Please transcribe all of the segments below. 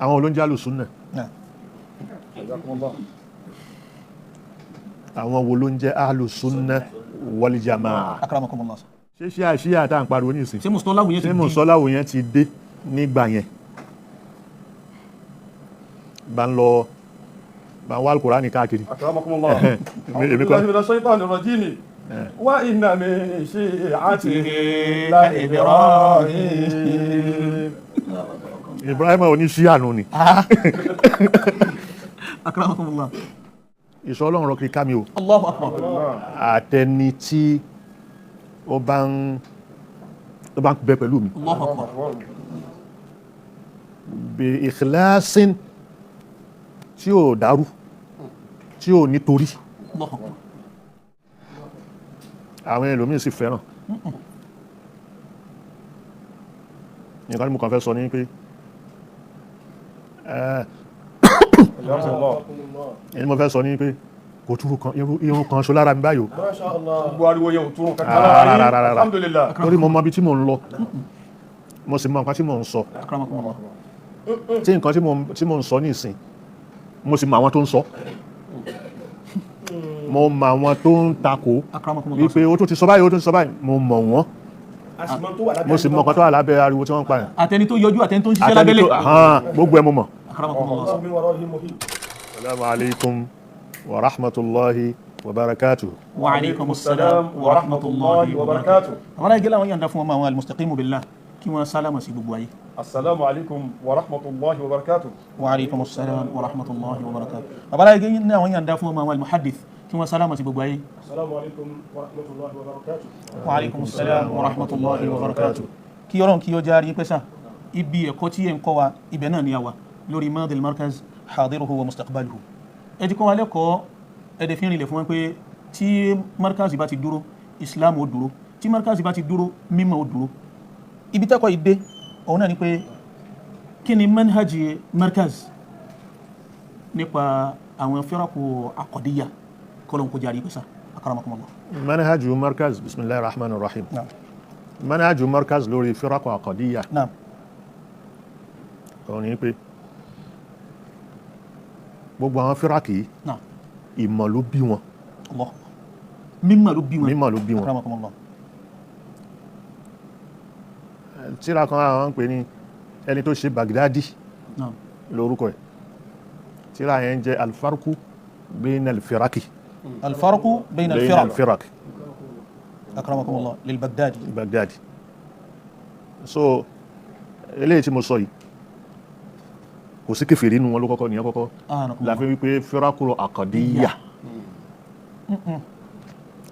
Àwọn olóúnjẹ alùsùnà. Naam. Jazakumullah. Àwọn wo ló ń jẹ́ alùsùnà wal jamaa? Akramakumullah. Ṣé ṣíà ṣíà tá à ń pariwo ní ìsìn, Ṣé mùsùlùmí yẹn ti ṣé di? mùsọ́láwò yẹn ti dé nígbà yẹn? Bá ń lọ, bá ń wá Al-Kùránì káàkiri. Akramakumullah. Èmi kọ́. A'udhu billahi minash shaitani rajim. Wa inna min shi'atihi la Ibrahim. Ibrahim oníṣíà nù ni. Akramakumullah. Ìṣọ́ Ọlọ́run rọ kiri ká mi o. Allahu akbar. Àtẹni tí ó bá ń bẹ pẹ̀lú mi Allahu akbar. bi ikhlasin, tí ò dàrú, tí ò nítorí. Allahu akbar. Àwọn ẹlòmíín sì fẹ́ràn nǹkan tí mo kàn fẹ́ sọ ní pé Jazakumullah. ẹni mo fẹ́ sọ ní pé kò túrú kan irun kan ṣo lára mi báyìí o. Masha Allah. Gbogbo ariwo yẹn ò túrun kankan Ah, lára yín. rárá, rárá. Alhamdulillah. Torí mo mọ ibi tí mò ń lọ, mo sì mọ nǹkan tí mò ń sọ. Akramakumullah. Tí nǹkan tí mò ń sọ nísìn, mo sì mọ àwọn tó ń sọ, mo mọ àwọn tó ń takò Akramakumullah. wípé ó tún ti sọ báyìí, ó tún ti sọ báyìí. Mo mọ̀ wọ́n. A sì mọ tó wà lábẹ́. Mo sì mọ nǹkan tó wà lábẹ́ ariwo tí wọ́n ń pa yẹn. Àtẹni tó yọjú, àtẹni tó ń ṣiṣẹ́ Àtẹni lábẹ́lẹ̀. Hàn, gbogbo ẹ̀ mo mọ̀. Akramakumullah. Allahu min wara'ihim muhit. Assalamu alaikum wa rahmatulahi wa barakatuhu. Wa alaikum assalam wa rahmatullahi wa barakatuh. Àwọn aláìgé làwọn yànda fún ọmọ àwọn almustaqimu billah kí wọ́n sálámà sí gbogbo ayé. Assalamu alaikum wa rahmatullahi wa barakatuh. Wa alaikum assalam wa rahmatullahi wa barakatuh. Bàbá aláìgé ní àwọn yànda fún ọmọ àwọn almuhaddith kí wọ́n sálámà sí gbogbo ayé. Assalamu alaikum wa rahmatullahi wa barakatuh. Wa alaikum assalam wa rahmatullahi wa barakatuh. Kí Ọlọ́run kí ó járí pẹ́sà ibi ẹ̀kọ́ tí ẹ̀ ń kọ́ wa, ibẹ̀ náà ni a wà lórí madil markaz hadiruhu wa mustaqbaluhu. Ẹ ti kọ́ wa lẹ́kọ̀ọ́, ẹ dẹ̀ fi ń rinlẹ̀ fún wa pé tí markaz bá ti dúró, Islam ó dúró. Tí markaz bá ti dúró, mímọ̀ ó dúró. Ibi tẹ́kọ̀ọ́ yìí dé òun náà ni pé kí ni manhaji markaz nípa àwọn firaqu aqdiyya? Kọ́lọ́n kó járí pẹ́sà. Akramakumullah. Manhaju markaz, bisimilahi rahman rahim. Naam. Manhaju markaz lórí firaqu aqdiyya, Naam. òun ni pé gbogbo àwọn firaqi yìí, Naam. ìmọ̀ ló bí wọn. Allah, mímọ̀ ló bí wọn. Mímọ̀ ló bí wọn. Akramakumullah. Tíra kan àwọn ń pè ní ẹni tó ṣe Baghdadi Naam. lórúkọ ẹ̀. Tíra yẹn jẹ́ alfarku bayna alfiraki. Alfarqu bayna bayna alfiraq. Alfiraki. Akramakumullah, lilbaghdadi. Baghdadi. So eléyìí tí mo sọ yìí, kò sí kèfèrí nínú wọn ló kọ́kọ́ nìyẹn kọ́kọ́. Akramakumullah. La fi wípé firakul aqdiyya,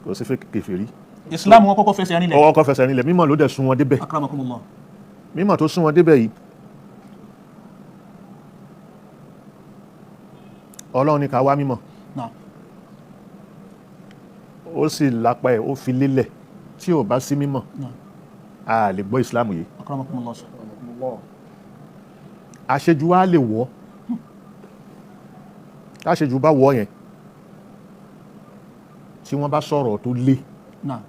kò sí kèfèrí. Islam wọn kọ́kọ́ fẹsẹ̀ rinlẹ̀. Ọwọ́ kọ́ fẹsẹ̀ nílẹ̀, mímọ̀ ló dẹ̀ sún wọn débẹ̀. Akramakumullah. Mímọ̀ tó sún wọn débẹ̀ yìí, Ọlọ́run ní ká wá mímọ̀. Naam. Ó sì lápá ẹ̀, ó fi lélẹ̀, tí ò bá sí mímọ̀, Naam. a lè gbọ́ ìsìlámù yìí. Akramakumullah. Àṣejù wa lè wọ́, táṣejù bá wọ́ yẹn, tí wọ́n bá sọ̀rọ̀ tó lé, Naam.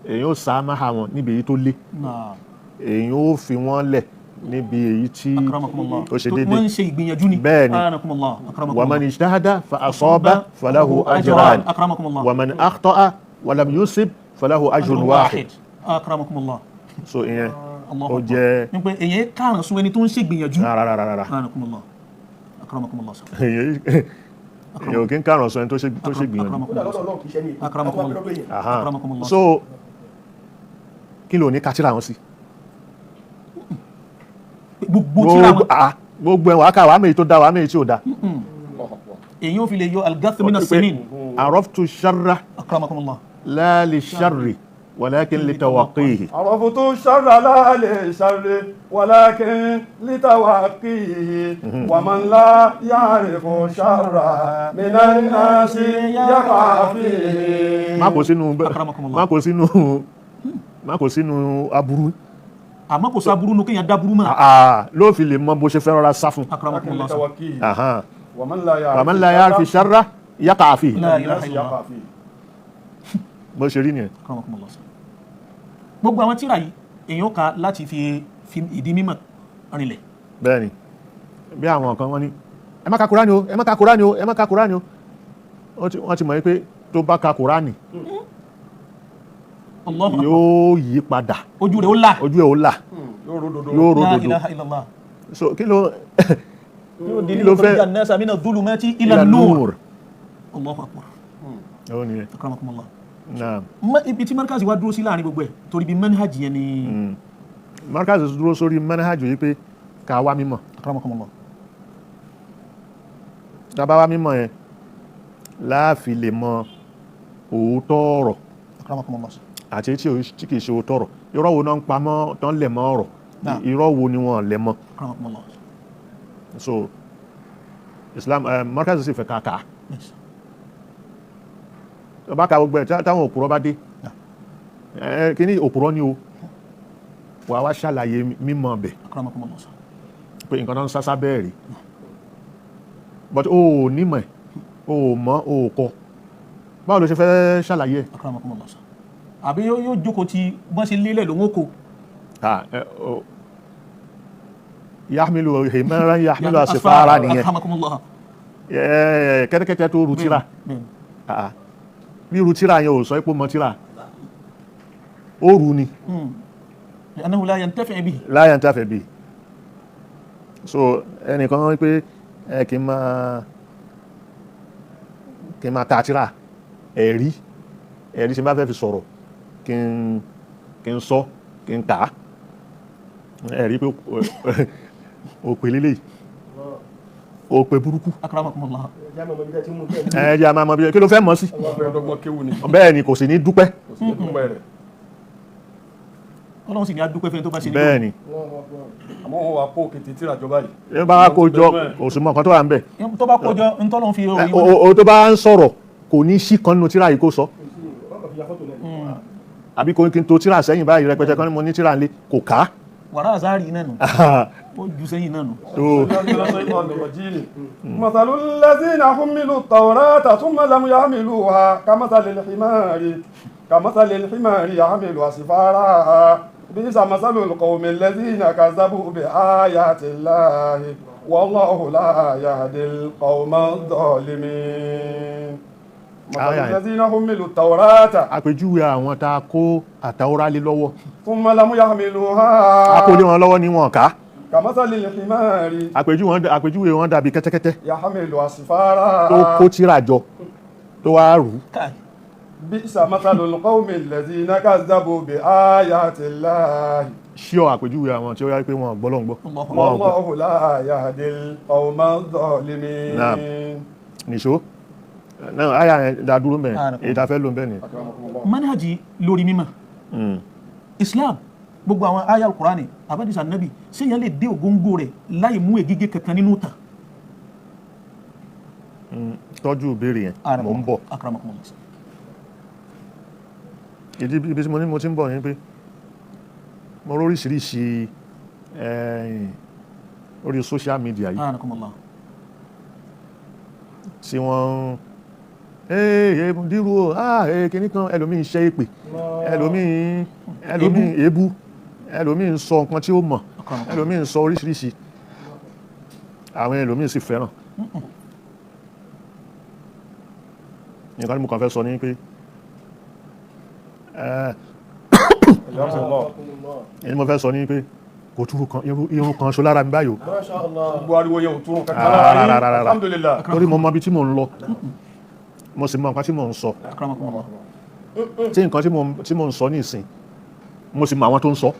èyàn ó sá máa wọn níbi èyí tó lé, Naam. èyàn ó fi wọ́n lẹ̀ níbi èyí tí Akramakumullah. ó ṣe déédéé. Wọ́n ń ṣe ìgbìyànjú ni. Bẹ́ẹ̀ ni. Akramakumullah. Akramakumullah. Wa man ijtahada fa asaba falahu ajran. Akramakumullah. Wa man akhta'a wa lam yusib falahu ajrun wahid. Akramakumullah. So ìyẹn Allahu ó akbar. jẹ́ Ní pé èyàn káràn sún ẹni tó ń ṣe ìgbìyànjú. Rárá, rárá, rárá. Akramakumullah. Akramakumullah. Èyàn ò kí ń káràn sọ ẹni tó ṣe gbìyànjú. Kódà lọ́dọ̀ Ọlọ́run, kì í ṣe ní èkó. Akramakumullah. Àti wá pé lọ́dọ̀ èèyàn. Aha. Akramakumullah. So kí ló ní kátìrà wọn sí? Gbogbo tíra Gbogbo wọn. Gbogbo ẹ̀wọ̀n aka wàá mẹ́yì tó dá, wàá mẹ́yì tí ò dá. Èyàn ò fi lè yọ al-gath min as-sinin. Araftu sharra Akramakumullah. la li sharri walakin li tawaqihi. عرفت الشر لا للشر ولكن لتوقيه، ومن لا يعرف الشر من الناس يقع فيه. Má kó sínú Akramakumullah. Má kó sínú aburú. Àmọ́ kò sáburú nu kéèyàn dáburú mọ́. Ló fi lè mọ bó ṣe fẹ́ rọra sá fún. لكن Akramakumullah. لتوقيه. Aha. ومن لا يعرف wa man la ya'rif sharra yaqa fihi. La ilaha الناس illallah. يقع فيه. Bó ṣe rí nìyẹn. Akramakumullah. Gbogbo àwọn tíra yìí, èèyàn kà láti fi ìdí mímọ̀ rinlẹ̀. Bẹ́ẹ̀ni, bí àwọn kan wọ́n ní ẹ má ka Kùránì o, ẹ má ka Kùránì o, ẹ má ka Kùránì o. Wọ́n ti mọ̀ pé tó bá ka Kùránì Allahu akbar. yóò yí padà, Ojú rẹ̀ ó là. ojú ẹ̀ ó là, Yóò ródòdó. yóò La ródòdó. ilaha illallah. So kí ló Yóò di kí ló fẹ́ yukhrija an-nasa mina dhulumati ila ila an-nur. nur. Allahu akbar. Ó nìyẹn. Akramakumullah. Naam. Ibi tí markazi wa dúró sí láàrin gbogbo ẹ̀, torí bí manhaj yẹn ni. Markaz dúró sórí manhaj yìí pé ká wá mímọ̀. Akramakumullah. Tá bá wá mímọ̀ yẹn láàfin lè mọ òótọ́ ọ̀rọ̀ Akramakumullah. àti tí kìí ṣe òótọ́ ọ̀rọ̀. Irọ́ wo náà ń pamọ́ tán lẹ̀ mọ́ ọ̀rọ̀, Naam. irọ́ wo ni wọ́n lẹ̀ mọ́. Akramakumullah. So Islam markaz sì fẹ́ ká kà á. Yes. Tó bá ka gbogbo ẹ̀, táwọn òpùrọ́ bá dé, kíní òpùrọ́ ni o, wàá wá ṣàlàyé mímọ̀ bẹ̀ Akramakumullah. pé nǹkan tó ń sásá bẹ́ẹ̀ rí, but o ò nímọ̀ ẹ̀, o ò mọ̀, o ò kọ, báwo ló ṣe fẹ́ ṣàlàyé ẹ̀? Akramakumullah. Àbí yóò jókòó tí bọ́n ṣe lélẹ̀ lòun ó kó. Ah, yahmilu himaran yahmilu asfara nìyẹn. Akramakumullah. Kẹ́tẹ́kẹ́tẹ́ tó ru tíra. Bẹ́ẹ̀ni. Ah, bí ru tíra yẹn ò sọ pé ó mọ tíra, ó ru ni. Annahu la yantafi bihi. La yantafi bihi. So ẹnìkan wọ́n pé ẹ kì í máa ta tíra, ẹ̀rí ẹ̀rí tí n bá fẹ́ fi sọ̀rọ̀ kí n sọ kí n kà á, ẹ̀rí pé òpè lélẹ̀, òpè burúkú. Akramakumullah. Ẹ jẹ́ a máa mọ bí kí ló fẹ́ mọ̀ sí. Fẹ́ dọ́gbọ́n kéwù ni. Bẹ́ẹ̀ ni, kò sì ní dúpẹ́. Kò sí ní dúpẹ́ rẹ̀. Ọlọ́run sì ní adúpẹ́ fẹ́ni tó bá ṣe ní. Bẹ́ẹ̀ ni. Àmọ́ wọn wà kó kété tíra jọba yìí. Ẹ bá kó jọ, kò sí mọ nǹkan tó wà ń bẹ̀. Tó bá kó jọ ntọ́lọ́run fi orí. O tó bá ń sọ̀rọ̀ kò ní sí kan nínú tíra yìí kó sọ, àbí kò kí n to tíra sẹ́yìn báyìí rẹpẹtẹ kan ní mo ní tíra ńlẹ̀ kò ká. Wàrà àzáàrí náà nù, ó ju sẹ́yìn náà nù. مثل الذين حملوا التوراة ثم لم يحملوها كمثل الحمار يحمل أسفارا بئس مثل القوم الذين كذبوا بآيات الله والله لا يهدي القوم الظالمين. مثل الذين حملوا التوراة. Àpèjúwe àwọn tá a kó àtàwọ́rá lé lọ́wọ́. ثم لم يحملوها. A kó lé wọn lọ́wọ́ ní wọn ká. كمثل الحمار. Àpèjúwe wọn dàbí kẹ́tẹ́kẹ́tẹ́ يحمل أسفارا. tó kó tírà jọ tó wá rù ú. بئس مثل القوم الذين كذبوا بآيات الله. Ṣíọ àpèjúwe àwọn tí ó yá pé wọn gbọ́ lọ́n gbọ́. والله لا يهدي القوم الظالمين. Nìṣó náà àyà yẹn dá dúró mẹ́, èyí tá a fẹ́ lò ń bẹ̀ ni. Manhaji lórí mímọ̀ Islam, gbogbo àwọn aya al-Qur'ani abadisa nabi, ṣé yẹn lè dé ògóńgó rẹ̀ láì mú ègígé kankan nínú tàn? Tọ́jú ìbéèrè yẹn, mò ń bọ̀. Akramakumullah. Ìdí ibi tí mo ní mo ti ń bọ̀ ni pé mo róríṣiríṣi orí social media yìí Akramakumullah. tí wọ́n ń dírú o, kìíní kan, ẹlòmíì ń ṣe èpè, ẹlòmíì èébú, ẹlòmíì ń sọ nǹkan tí ó mọ̀, ẹlòmíì ń sọ oríṣiríṣi, àwọn ẹlòmíì sì fẹ́ràn. Nǹkan tí mo kàn fẹ́ sọ ni pé ẹni mo fẹ́ sọ ni pé kò túrú kan irun kan ṣo lára mi báyìí o. Gbogbo ariwo yẹn ò túrun kankan lára yín. Alhamdulillah. Torí mo mọ ibi tí mò ń lọ, mo sì mọ nǹkan tí mò ń sọ. Tí nǹkan tí mò ń sọ nísìn, mo sì mọ àwọn tó ń sọ,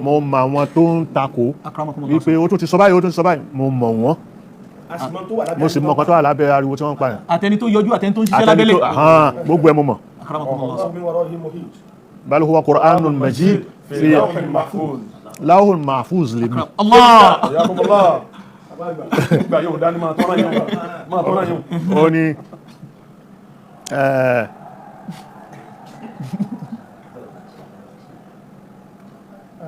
mo mọ àwọn tó ń takò wípé ó tún ti sọ báyìí, ó tún ti sọ báyìí, mo mọ̀ wọ́n, mo sì mọ nǹkan tó wà lábẹ́ ariwo tí wọ́n ń pa yẹn. Àtẹni tó yọjú, àtẹni tó ń ṣiṣẹ́ lábẹ́lẹ̀. Gbogbo ẹ mo mọ̀. Bal huwa Qur'anun majid fi lawhul mahfuz lè mi. Allah. Gbà yóò dání máa tọ́ra yẹn, máa tọ́ra yẹn. Ó ní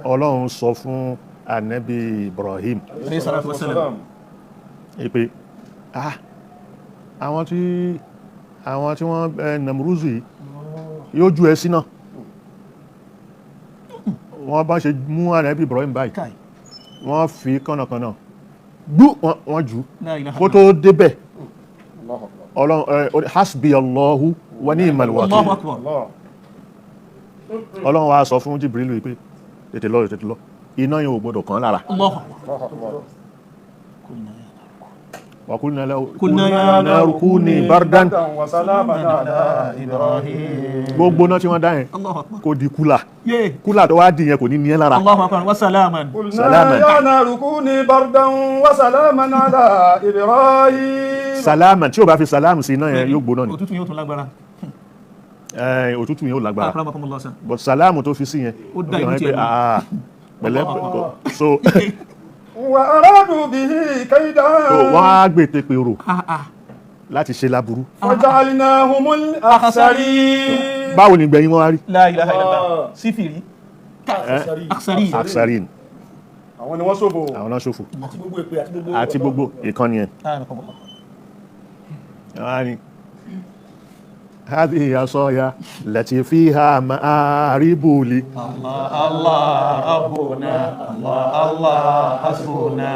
Ọlọ́run sọ fún Ànábì Ibrahim alayhi salatu wassalam pé àwọn tí wọ́n Nàmúrúzù yìí yóò ju ẹ síná, Wọ́n bá ṣe mú Ànábì Ibrahim báyìí, Kai. wọ́n fi kànnàkànnà gbú, wọ́n jù ú. La ilaha Kó tó débẹ̀, Ọlọ́run ẹ hasbi Allahu wa ni'mal wakil. Allahu akbar. Allah. Ọlọ́run wa sọ fún Jibrilu pé tètè lọ, tètè lọ, iná yẹn ò gbọdọ̀ kàn lára. Allahu akbar. Allahu akbar. Wa qulna lahu Qulna ya naru kuni bardan. Wa salaman ala Ibrahim. Gbogbo náà tí wọ́n dá yẹn Allahu akbar. kó di kúlà. Yé. Kúlà tó wá di yẹn kò ní ní ẹ́ lára. Allahu akbar. Wa salaman. Qulna Salaman. ya naru kuni bardan wa salaman ala Ibrahim. Sàlámà tí o bá fi sàlámù sí iná yẹn yóò gbóná ni. Òtútù yóò tún lágbára. Òtútù yẹn ó lágbára. Akramakumullah sir. But sàlámù tó fi sí yẹn Ó dá fi inú hàn tiẹ̀ pé mọ̀. ah, pẹ̀lẹ́ so Wa aradu bihi kaydan. so wọ́n á gbètè pèrò Ah ah. láti ṣe láburú. Faja'alnahumul akhsarin. Báwo ni gbẹ̀yìn wọn wá rí? La ilaha illallah. Sífìrí. Akhsarin. Aksarin. Àwọn ni wọ́n ṣòfò. Àwọn náà ṣòfò. Àti gbogbo èpè àti gbogbo Àti gbogbo ìkànnì yẹn. Akramakumullah. Wọ́n á ní hadhihi asaya lati fiha ma'aribu li. Allah Allah rabbuna. Allah Allah hasbuna.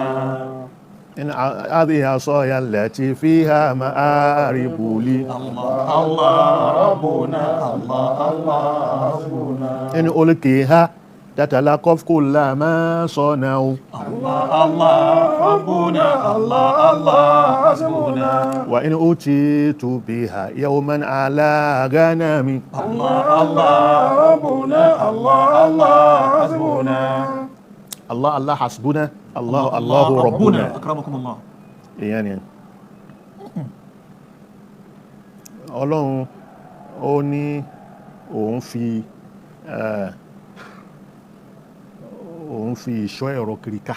In hadhihi asaya lati fiha ma'aribu li. Allah Allah rabbuna. Allah Allah hasbuna. In ulqiha tatalaqaf kulla ma sana'u. Allah Allah rabbuna. Allah Allah hasbuna. Wa in utitu biha yawman ala ghanami. Allah Allah Rabbuna Allah Allah hasbuna. Allah Allah hasbuna. Allah Allahu rabbuna. Akramakumullah. Ìyẹn ni Ọlọ́run ó ní òun fi òun fi ìṣọ́ ẹ̀rọ kiri ká.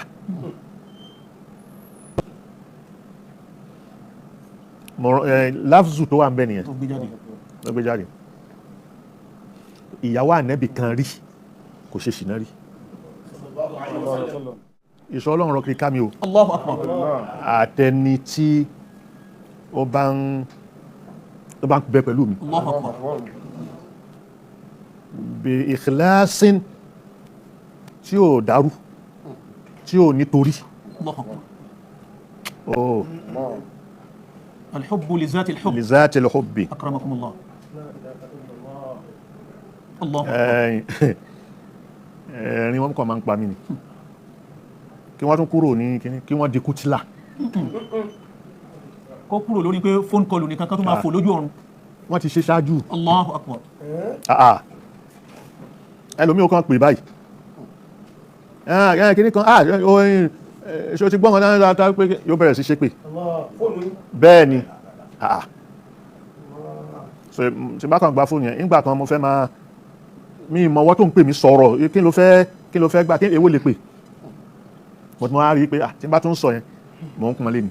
Láfzù tó wà ń bẹ nìyẹn. Tó gbé jáde. Ló gbé jáde. Ìyàwó ànẹ́bì kan rí kò ṣe ṣìnà rí. Ìṣọ́ Ọlọ́run rọ kiri ká mi o. Allahu akbar. Àtẹni tí ó bá ń bẹ pẹ̀lú mi. Allahu akbar. Bí ikhlasin tí ò dàrú, tí ò nítorí. Allahu akbar. Oh. Alhubbu li zati alhubb. Li zati alhubbi. Akramakumullah. Allahu akbar. Ẹ̀rín wọn kàn máa ń pa mí ni. Kí wọ́n tún kúrò ní kíní, kí wọ́n di kútìlà. Kó kúrò lórí pé phone call nìkan kan tó máa fò lójú ọ̀run. Wọ́n ti ṣe ṣáájú. Allahu akbar. Ẹlòmíì ó kàn pè báyìí. Kíní kan, ṣé o ti gbọ́ wọn dáadáa pé yóò bẹ̀rẹ̀ sí ṣépè. Bẹ́ẹ̀ ni. So tí bá kàn gba fóònù yẹn, nígbà kan mo fẹ́ máa mi ìmọ̀wọ́ tó ń pè mí sọ̀rọ̀, kí ló fẹ́ gbà, kí èwo lè pè. Mo ti máa rí i pé tí n bá tún sọ yẹn, mò ń pọn lé ni.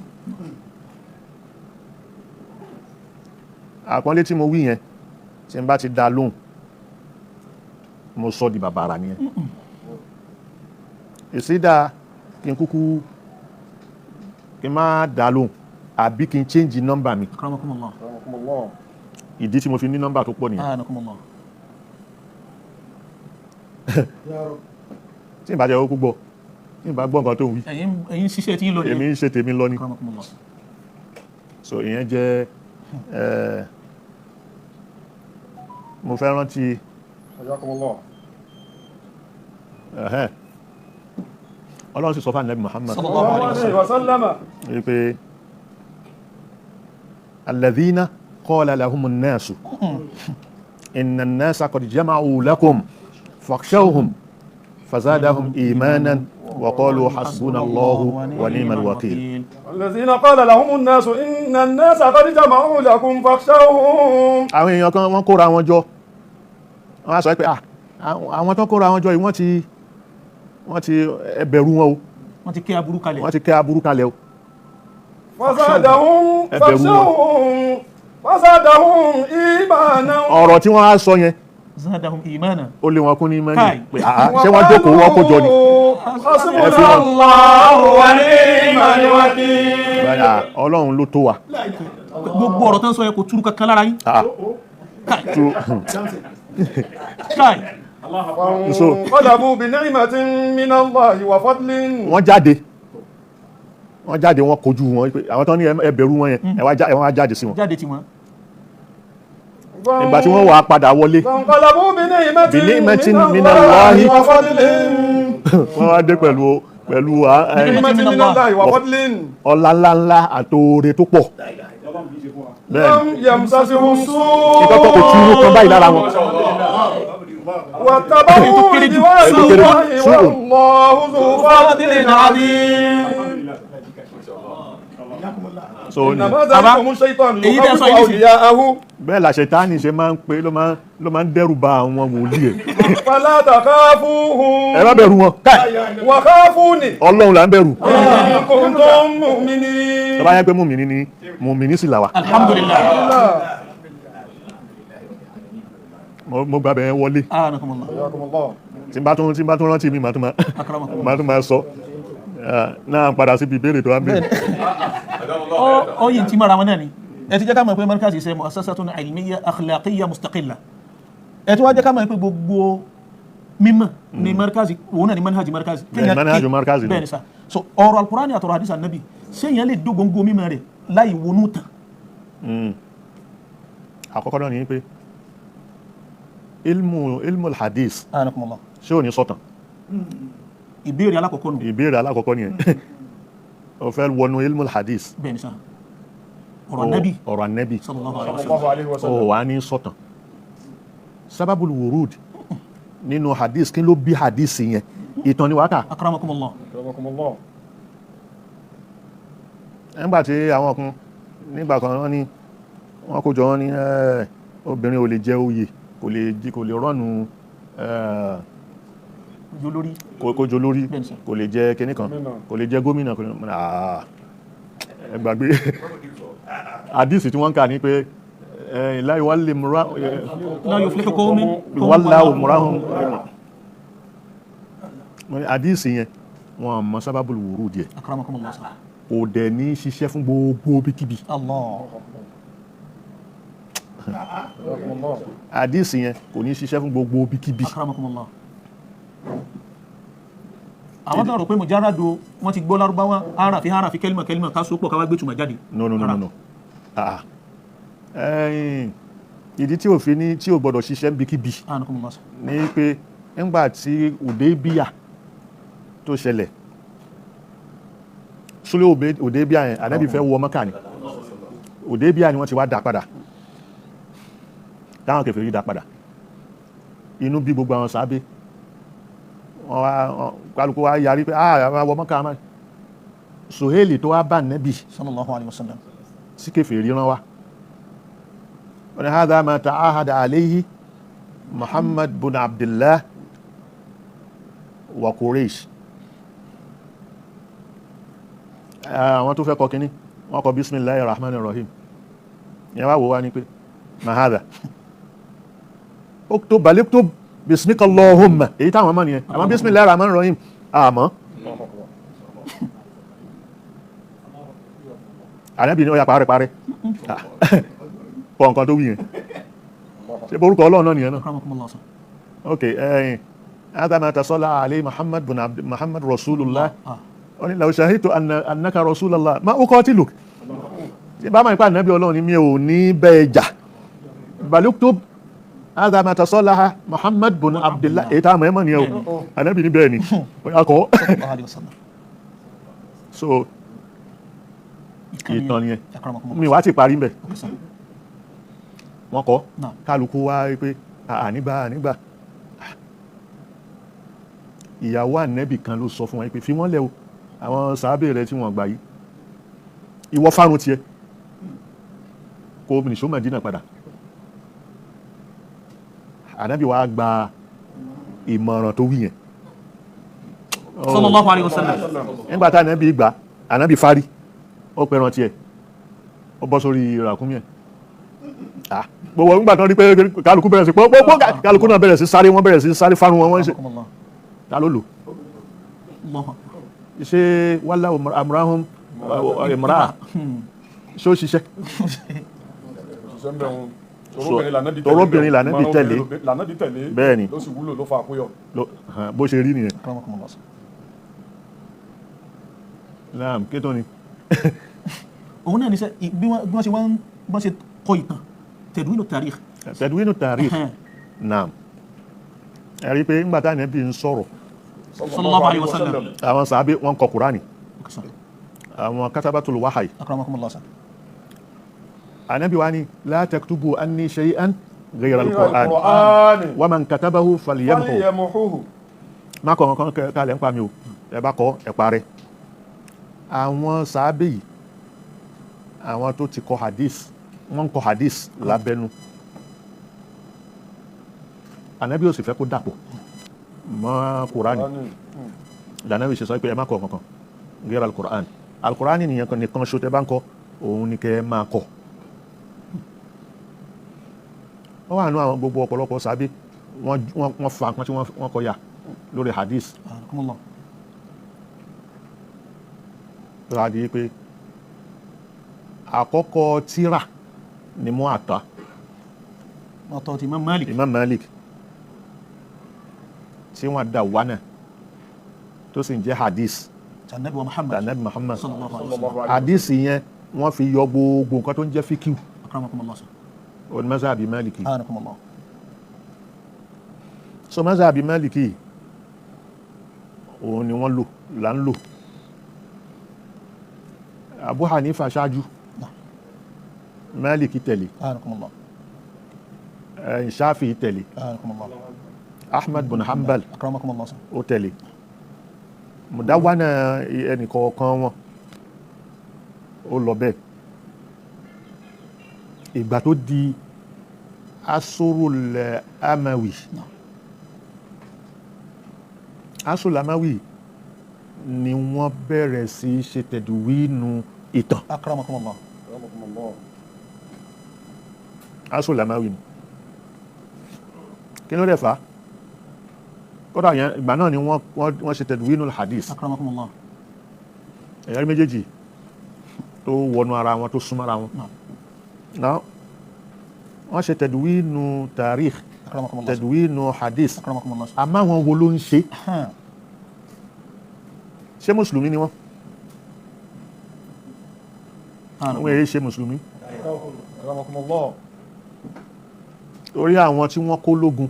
Àpọ́nlé tí mo wí yẹn, tí n bá ti dá lóhùn, mo sọ di bàbàrà nìyẹn. Ìsídà kí n kúkú kí n má dá lóhùn àbí kí n change nọ́mbà mi. Akramakumullah. Ìdí tí mo fi ní nọ́mbà tó pọ̀ nìyẹn. Akramakumullah. Tí n bá jẹ́ ó kú gbọ́, tí n bá gbọ́ nǹkan tó ń wí. Ẹ̀yin ṣiṣẹ́ tí ń lọ nìyẹn. Èmi ń ṣe tèmi lọ ni. Akramakumullah. So ìyẹn jẹ́ mo fẹ́ rántí. Akramakumullah. Ọlọ́run sì sọ fún Ànábì Muhammad Sallallahu alayhi wa sallam wípé alladhina qala lahumun nasu inna an-nasa qad jama'u lakum fakhshawhum fazadahum imanan wa qalu hasbunallahu wa ni'mal wakil. Alladhina qala lahumun nasu inna an-nasa qad jama'u lakum fakhshawhum. Àwọn èèyàn kan wọ́n kóra wọn jọ, wọ́n á sọ pé àwọn tó kóra wọn jọ yìí wọ́n ti ẹ bẹ̀rù wọn o. Wọ́n ti kẹ́ aburú kalẹ̀. Wọ́n ti kẹ́ aburú kalẹ̀ o. Fasadahum fakhshawhum fasadahum imanan. Ọ̀rọ̀ tí wọ́n á sọ yẹn. Zadahum imana. Ó lé wọn kún ní mẹ́rin pé ṣé wọ́n jókòó wọ́n kó jọ ni. Hasbunallahu wa ni'mal wakil. Ọlọ́run ló tó wa. Gbogbo ọ̀rọ̀ tán sọ yẹn kò túrú kankan lára yín. Káì. فانقلبوا بنعمة من الله وفضل. Wọ́n jáde, wọ́n jáde, wọ́n kojú wọn pé àwọn tó ní ẹ bẹ̀rù wọn yẹn, ẹ wá jáde sí wọn. Jáde tí wọn. Ìgbà tí wọ́n wà padà wọlé, فانقلبوا بنعمة بنعمة من من الله الله وفضل. Wọ́n wá dé pẹ̀lú بنعمة من الله وفضل. Ọlá ńláńlá àtòore tó pọ̀ bẹ́ẹ̀. لم يمسسهم سوء. Ìkọ́kọ́ kò tú kan báyìí lára wọn. واتبعوا رضوان الله سوء. والله ذو فضل عظيم. So ní إنما ذلكم الشيطان èyí tẹ́ يخوف sọ yìí nísìnyí. أولياءه. Bẹ́ẹ̀ làṣẹ táàní ṣe máa ń pé ló máa ń dẹ́rù ba àwọn wòlíì ẹ̀. فلا تخافوهم. Ẹ má bẹ̀rù wọn káì. وخافوني Ọlọ́run là ń bẹ̀rù. إن كنتم مؤمنين. Tó bá yẹ pé mùmíní ni, mùmíní sì là wà. Alhamdulillah. Mo gba bẹ̀rẹ̀ wọlé. Anakumullah. حياكم الله. Tí n bá tún rántí mi, màá tún máa Akramakumullah. màá tún máa sọ. Ah, náà padà síbi ìbéèrè tó wá ń bèèrè. Ó yìí tí mara wọn náà ni ẹ ti jẹ́ ká mọ̀ pé markaz ṣe muassasatun ilmiya akhlaqiyya mustaqilla. Ẹ ti wá jẹ́ ká mọ̀ pé gbogbo mímọ̀ ni markaz òun náà ni manhaj markaz. Bẹ́ẹ̀, manhaj markaz ni. Bẹ́ẹ̀ ni sá. So ọ̀rọ̀ alukurani àtọ̀rọ̀ hadith anabi, ṣé èèyàn lè dógóńgó mímọ̀ rẹ̀ láì wọnú tán? Àkọ́kọ́ náà ni pé ilmu hadith, Anakumullah. ṣé ò ní sọ̀tàn? Ìbéèrè alákọ̀ọ́kọ́ nù. Ìbéèrè alákọ̀ọ́kọ́ nìyẹn. O fẹ́ wọnú ilmu hadith, Bẹ́ẹ̀ ni sá, ọ̀rọ̀ anabi ọ̀rọ̀ anabi sallallahu alaihi wasallam. الله عليه وسلم. O wà ní sọ̀tàn. Sábàbul wurud nínú hadith, kí ló bí hadith yẹn? Ìtàn ni wàá kà. Akramakumullah. أكرمكم الله. Nígbà tí àwọn kan nígbà kan, wọ́n ní wọ́n kó jọ, wọ́n ní obìnrin ò lè jẹ oyè, kò lè rọ́nu Ojú olórí. Kó jọ lórí. Bẹ́ẹ̀ ni sir. Kò lè jẹ kinní kan, Gómìnà. kò lè jẹ gómìnà, kò lè ẹ gbàgbé àdìsí tí wọ́n ń kà ní pé láì wá lè múra. La yuflihu qawmin Wàlá òmùráhùn àdìsí yẹn, wọn mọ sábàbul wurud yẹ. Akramakumullah sir. Kò dẹ̀ ní ṣiṣẹ́ fún gbogbo bíkíbi. Allah. حياكم الله. Àdìsí yẹn kò ní ṣiṣẹ́ fún gbogbo bíkíbi. Akramakumullah. Àwọn tó rò pé mujarradu wọn ti gbọ́ lárúbáwá harafi harafi, kẹlímà kẹlímà, ká sopọ̀ ká wá gbé tùmọ̀ jáde. No, no, no, no, no, ah, ẹ̀yìn ìdí tí òfin ní tí ò gbọdọ̀ ṣiṣẹ́ bíkíbi Anakumullah sir. ní pé nígbà tí Hudaybiya tó ṣẹlẹ̀, Sulhu Hudaybiya yẹn, Ànábì fẹ́ wọ Mọ́kà ni. Hudaybiya ni wọ́n ti wá dá padà, táwọn kèfèrí dá padà. Inú bí gbogbo àwọn sàábé wọ́n wá kálukú wá yarí pé ah, àwọn wọ Mọ́kà máa. Suhaili tó wá bá Ànábì Sallallahu alayhi wa sallam. Sí kèfèrí rán wa, wọ́n ní hadha ma ta'ahada alayhi Muhammad bin Abdullah wa Quraysh. Àwọn tó fẹ́ kọ kínní, wọ́n kọ bismillahir rahmanir rahim. Ìyẹn wá wò wá ní pé ma hadha uktub, bal uktub bismika Allahumma. Èyí táwọn mọ̀ nìyẹn, àmọ́ bismillahir rahmanir rahim àmọ́ Ànábì ní ó yá, parẹ́ parẹ́ pọ̀ nǹkan tó wí yẹn. Ṣe borúkọ Ọlọ́run náà nìyẹn náà? Akramakumullah sir. Ok, ẹ̀yìn hadha ma tasalla alayhi Muhammad bin Abd Muhammad rasulullah. Ah. Ó ní law shahidtu annaka rasulallah ma uqatiluk. Tí bá máa ń pa ànábì Ọlọ́run ni, mi ò ní bẹ́ẹ̀ jà. Bal uktub hadha ma tasalla Muhammad bin Abdullah. Èyí táwọn ẹ̀mọ́ nìyẹn o. Ànábì ní bẹ́ẹ̀ ni, ó yà kọ́. Sallallahu alayhi wa sallam. So ìtàn nìyẹn. Akramakumullah. Mi wá ti parí mbẹ. Okay, sir. Wọ́n kọ́. Naam. Kálukú wá rí pé ànígbà ànígbà. Ìyàwó ànẹ́bì kan ló sọ fún wọn pé fi wọ́n lẹ̀ o, àwọn sàábè rẹ tí wọ́n gbà yìí, ìwọ fárun tiẹ̀ kó nìṣó Mẹdínà padà. Ànẹ́bì wa gba ìmọ̀ràn tó wí yẹn. Sallallahu alayhi wa sallam. Nígbà tá ànẹ́bì gbà, ànẹ́bì fárí, ó pẹran tiẹ̀, ó bọ́ sórí ràkúnmí ẹ̀. Ah, gbogbo nígbà tó rí pé kálukú bẹ̀rẹ̀ sí pọ́, kálukú náà bẹ̀rẹ̀ sí sáré, wọ́n bẹ̀rẹ̀ sí sáré fárun wọn, wọ́n ṣe. Akramakumullah. Ta ló lò? Allahu akbar. Ṣé wàhálà amúráhùn ìmúra ṣé ó ṣiṣẹ́? Ṣiṣẹ́ ń bẹ̀ wọn. Torobìnrin lànàbí tẹ̀lé. Lànàbí tẹ̀lé. Bẹ́ẹ̀ ni. Ló sì wúlò ló fa àkóyọ. Bó ṣe rí nìyẹn. Akramakumullah. Naam, kí tó ni. Òun náà ní sẹ́ bí wọ́n ṣe wọ́n ṣe kọ ìtàn tadwinu tarikh. Tadwinu tarikh. Naam. Ẹ rí i pé ńgbà tá ànábì ń sọ̀rọ̀. Sallallahu alayhi wa sallam. Àwọn sàábé wọn kọ Kùránì. Àwọn katabatul wahyi. Akramakumullah. Ànábì wa ni la taktubu anni shay'an ghayra al-Qur'an wa man katabahu falyamhu. Má kọ̀ nǹkan kalẹ̀ ń pa mi o, ẹ bá kọ ẹ parẹ́. Àwọn sàábé yìí, àwọn tó ti kọ hadith, wọ́n ń kọ hadith lábẹ́nu. Ànábì ò sì fẹ́ kó dàpọ̀ mọ́ Kùránì. Lànàbì ṣe sọ pé ẹ má kọ kankan ghayra al-Qur'an. Al-Qur'an nìyẹn nìkan ṣo tẹ bá ń kọ, òun ni kẹ́ ẹ máa kọ. Wọ́n wà nú àwọn gbogbo ọ̀pọ̀lọpọ̀ sàábé, wọ́n fa nǹkan tí wọ́n kọ ya lórí hadith. Ràdí pé àkọ́kọ́ tírà ni Muwatta. Muwatta ti Imam Malik. Imam Malik tí wọ́n dà wá náà tó sì ń jẹ́ hadith. Tànàbí wa Muhammad. Tànàbí Muhammad. Sallallahu alayhi wa sallam. Hadith yẹn wọ́n fi yọ gbogbo nǹkan tó ń jẹ́ fíkìw. Akramakumullah. Òní mazhabi Maliki. Akramakumullah. So mazhabi Maliki òun ni wọ́n lò là ń lò. Abu Hanifa ṣáájú, Maliki tẹ̀lé, Akramakumullah. Shafi'i tẹ̀lé, Akramakumullah. Ahmad bin Hanbal Akramakumullah. ó tẹ̀lé. Mùdáwánà ẹnìkọ̀ọ̀kan wọn ó lọ bẹ́ẹ̀. Ìgbà tó di Asrul Amawi, Asrul Amawi ni wọ́n bẹ̀rẹ̀ sí ṣe tẹ̀dùwínú ìtàn. Akramakumullah. Asrul Amawi ni. Kí ló dẹ̀ fà á? Kódà yẹn ìgbà náà ni wọ́n ṣe tẹ̀dùwínú hadith. Akramakumullah. Ẹ̀yà méjèèjì tó wọnú ara wọn, tó súnmọ́ ara wọn. Náà wọ́n ṣe tẹ̀dùwínú tarikh, tẹ̀dùwínú hadith. Akramakumullah. Àmọ́ àwọn wo ló ń ṣe? Ṣé mùsùlùmí ni wọ́n? Wọ́n èyí ṣe mùsùlùmí. Akramakumullah. Torí àwọn tí wọ́n kó lógun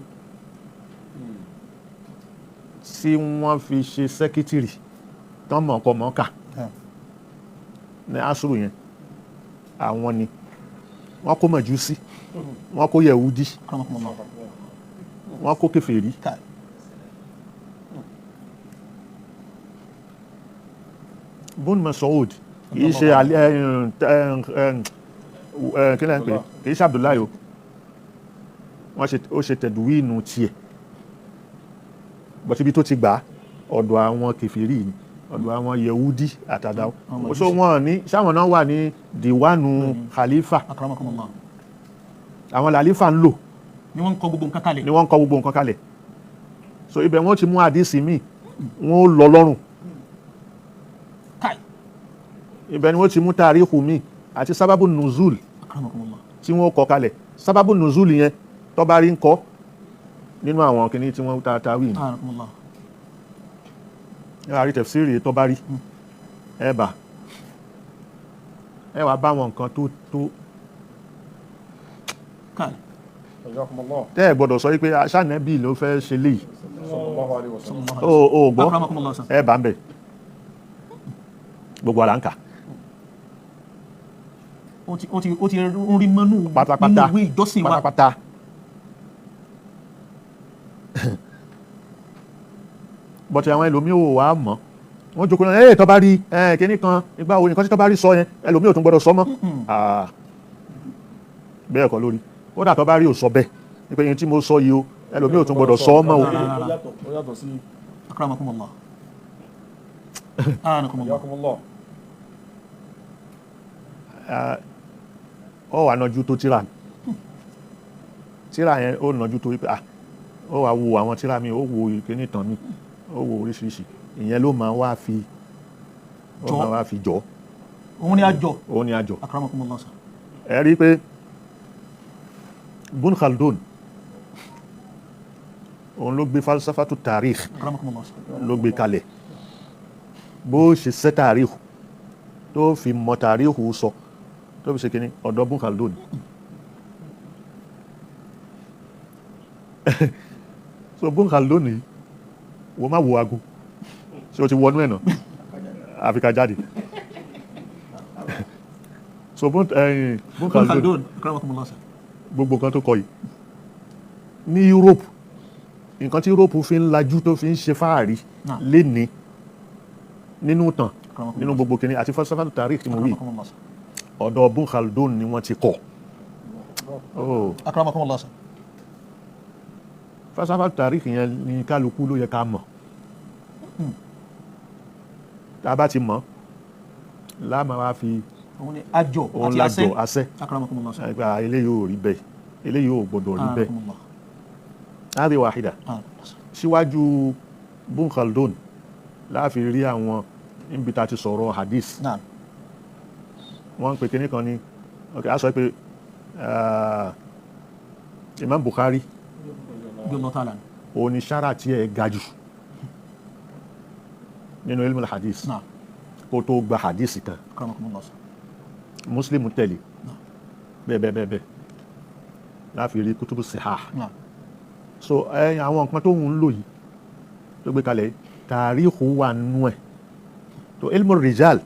tí wọ́n fi ṣe sẹ́kítìrì tán mọ̀ọ́kọ mọ̀ọ́kà ní asúrù yẹn, àwọn ni wọ́n kó Màjúsí, wọ́n kó Yẹ̀wúdí, wọ́n kó kèfèrí. Bun Mas'ud kì í ṣe kí lẹ́ ń pè, kì í ṣe Abdullahi o, ó ṣe tẹ̀dùwínú tiẹ̀ bọ́sibí tó ti gbà ọ̀dọ̀ àwọn kèfèrí ni, ọ̀dọ̀ àwọn Yẹ̀wúdí àtàdá. So wọ́n ní sáwọn náà wà ní diwanu khalifa. Akramakumullah. Àwọn làlífà ń lò ni wọ́n ń kọ gbogbo nǹkan kalẹ̀. Ni wọ́n ń kọ gbogbo nǹkan kalẹ̀. So ibẹ̀ wọ́n ti mú àdísì míì, wọ́n ó lọ lọ́rùn. Ibẹ̀ ni wọ́n ti mú tàríkù míì àti sábàbù nùzúl tí wọ́n kọ kalẹ̀. Sábàbù nùzúl yẹn tó bá rí ń kọ nínú àwọn kìíní tí wọ́n ta wí ní. Ẹ rí tẹ̀fsírì tó bá rí ẹ bá ẹ wá bá wọn nǹkan tó tó tẹ́ ẹ gbọ́dọ̀ sọ wípé aṣáànẹ́bì ló fẹ́ ṣe léyìí. O gbọ́ ẹ bá ń bẹ̀ gbogbo àlà ń kà. Ó ti rí mọ́nú pátápátá nínú ìwé ìjọsìn wa pátápátá. Bọ̀tẹ̀ àwọn ẹlòmíì ò wá mọ̀, wọ́n jókòó náà ẹ̀ tó bá rí kíní kan ìgbà wo nǹkan tí tó bá rí sọ yẹn ẹlòmíì ò tún gbọ́dọ̀ sọ mọ́. Bẹ́ẹ̀ kọ́ lórí, kódà tó bá rí ò sọ bẹ́ẹ̀ nípa eyín tí mo sọ yìí o, ẹlòmíì ò tún gbọ́dọ̀ sọ mọ́ o. Akramakumullah. Akramakumullah. Ọ wà nájú tó tíra tíra yẹn, ó nájú tó wípé ó wà wo àwọn tíra mi, ó wo kíní tán mi, ó wo oríṣiríṣi, ìyẹn ló máa wá fi ó máa wá fi jọ. Òun ni àjọ. Òun ni àjọ. Akramakumullah. Ẹ rí i pé Bun Khaldun òun ló gbé falsafatu tarikh Akramakumullah sir. ló gbé kalẹ̀, bó ṣe ṣe tàríhù tó fi mọ tàríhù sọ, tó fi ṣe kíní ọ̀dọ̀ Bun Khaldun. So Bun Khaldun yìí, wọ́n má wo aago, ṣé o ti wọnú ẹ̀ náà àfi ká jáde. So Bun Bun Khaldun, Khaldun. Akramakumullah sir. Gbogbo nǹkan tó kọ yìí ní Europe, nǹkan tí Europe fi ń lajú, tó fi ń ṣe fáàrí léni nínú tàn, nínú gbogbo kìnìún àti falsafatu tarikh tí mo wí, Akramakumullah sir. ọ̀dọ̀ Bun Khaldun ni wọ́n ti kọ́. Oh, Akramakumullah sir. Falsafatu tarikh yẹn ni kálukú ló yẹ ká mọ̀. Tá a bá ti mọ̀ láàmà wá fi Òun ni àjọ òun àti lájọ asẹ́. Asẹ́ Akramakumullah sir. ẹgbẹ́ eléyìí ò rí bẹ́ẹ̀, eléyìí ò gbọdọ̀ rí bẹ́ẹ̀. Akramakumullah. Hadi wahida. Akramakumullah sir. Síwájú Bun Khaldun láàfin rí àwọn níbi tá a ti sọ̀rọ̀ hadith, wọ́n ń pe kinní kan ní, ok, a sọ pé Imam Bukhari Bí Allah ta'ala. òun ni sára tí ẹ ga jù nínú ilmul hadith kó tó gba hadith kan. Akramakumullah sir. Muslim tẹ̀lé, bẹ́ẹ̀ bẹ́ẹ̀ bẹ́ẹ̀ bẹ́ẹ̀ láàfin rí kutubu sihah. So ẹ̀yìn àwọn nǹkan tó ń lò yìí tó gbé kalẹ̀ yìí, tàríkù wà nú ẹ̀ tó ilmu rijal.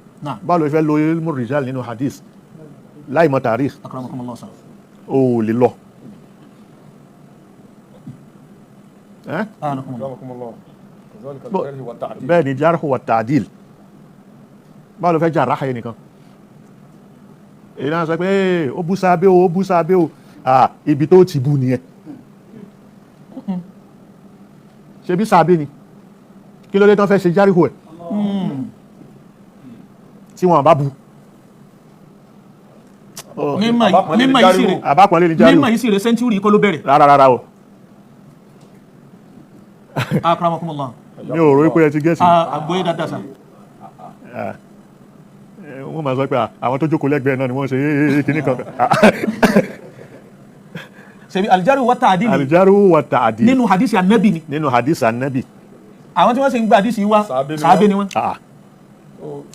Báwo ló fẹ́ lo ilmu rijal nínú hadith láì mọ̀ tàríkù? Akramakumullah sir. O ò lè lọ. Ẹ́? Akramakumullah. Akramakumullah. Kazalika al-jarh wa at-ta'dil. Bẹ́ẹ̀ ni, jarhu wa ta'dil, báwo ló fẹ́ jàráhà yẹn nìkan? Èyí náà sọ pé, "Ee, ó bú sábẹ́ o, ó bú sábẹ́ o." Ah, ibi tó ti bú nìyẹn. Ṣe bí sábẹ́ ni, kí ló dé tán fẹ́ ṣe járíhù ẹ̀ tí wọ́n bá bu? Mímọ̀ Àbápọ̀nlé ni mímọ̀ yìí sì járíhù. rè Àbápọ̀nlé ni járíhù. Mímọ̀ yìí sì rè, century kọ́ ló bẹ̀rẹ̀. Rárá, rárá o. Akramakumullah. Mi ò rò pé ẹ ti gẹ̀ẹ́sì. Àgbóyé dáadáa sir. Wọ́n máa sọ pé, àwọn tó jókòó lẹ́gbẹ̀ẹ́ náà ni wọ́n ṣe ee kíní kan. Ṣebí al-jarh wa ta'dil Al-jarhu wa ta'dil nínú hadisi anabi ni. Nínú hadith anabi. Àwọn tí wọ́n sì ń gba hadisi wa, Sàábé ni. sàábé ni wọ́n. Ah,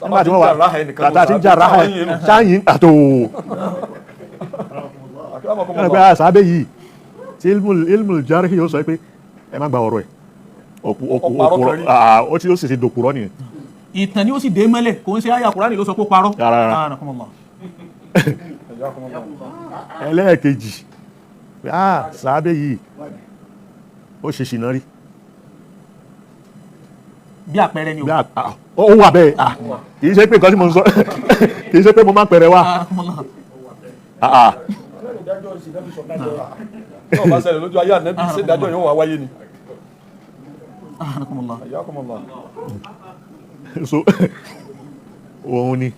Nígbà nígbà tí wọ́n wà tàtà tí ń jà ráhà ẹ̀ sáyìn àtò ẹ̀rọ pé àṣàbẹ̀ yìí tí ilmul jarhi yóò sọ pé ẹ má gba ọ̀rọ̀ ẹ̀ Ọ̀parọ́ òpùrọ́ kan rí. Ah, ó ti ó sì ti dòpùrọ́ nìyẹn. Ìtàn ni ó sì dé mọ́lẹ̀, kò ń ṣe àyà Kùránì ló sọ pé ó parọ́. Rárá, rárá. Akramakumullah. Ẹlẹ́ẹ̀kejì pé sàábẹ̀ yìí ó ṣe ṣìnà rí. Bí àpẹẹrẹ ni o. Bí ó wà bẹ́ẹ̀. Kì í ṣe pé nǹkan tí mo ń sọ, kì í ṣe pé mo máa ń pẹ̀rẹ̀ wá. Akramakumullah. Ah, ah. Ìdájọ́ ìsìn fi sọ dájọ́. Náà bá ṣẹlẹ̀ lójú ayé ànábì, ṣé ìdájọ́ yóò wá wáyé ni? Akramakumullah. Hayyakumullah. So òun ni.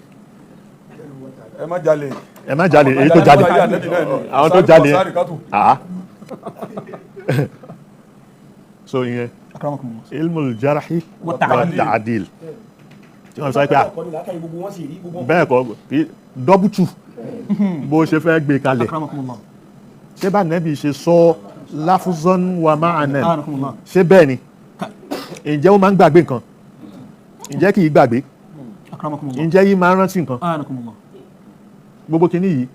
Ẹ má jalè. Ẹ má jalè, èyí tó jalè, Lójú ayé ànábì náà ni. àwọn tó jalè. Sáré kátù. Ah, so ìyẹn Akramakumullah. ilmul jarhi Wa wa ta'dil. ta'dil tí wọ́n sọ pé Bẹ́ẹ̀ kọ́ ni làákàyè gbogbo wọn sì rí gbogbo wọn. Bẹ́ẹ̀ kọ́, kì í dọ́bùtù bó ṣe fẹ́ gbé kalẹ̀. Akramakumullah. Ṣé bá nẹ́bí ṣe sọ lafzan wa ma'anan? Akramakumullah. Ṣé bẹ́ẹ̀ ni? Ǹjẹ́ ó máa ń gbàgbé nǹkan? Ǹjẹ́ kì í gbàgbé? Akramakumullah. Ǹjẹ́ yìí máa ń rántí nǹkan? Akramakumullah. Gbogbo kinní yìí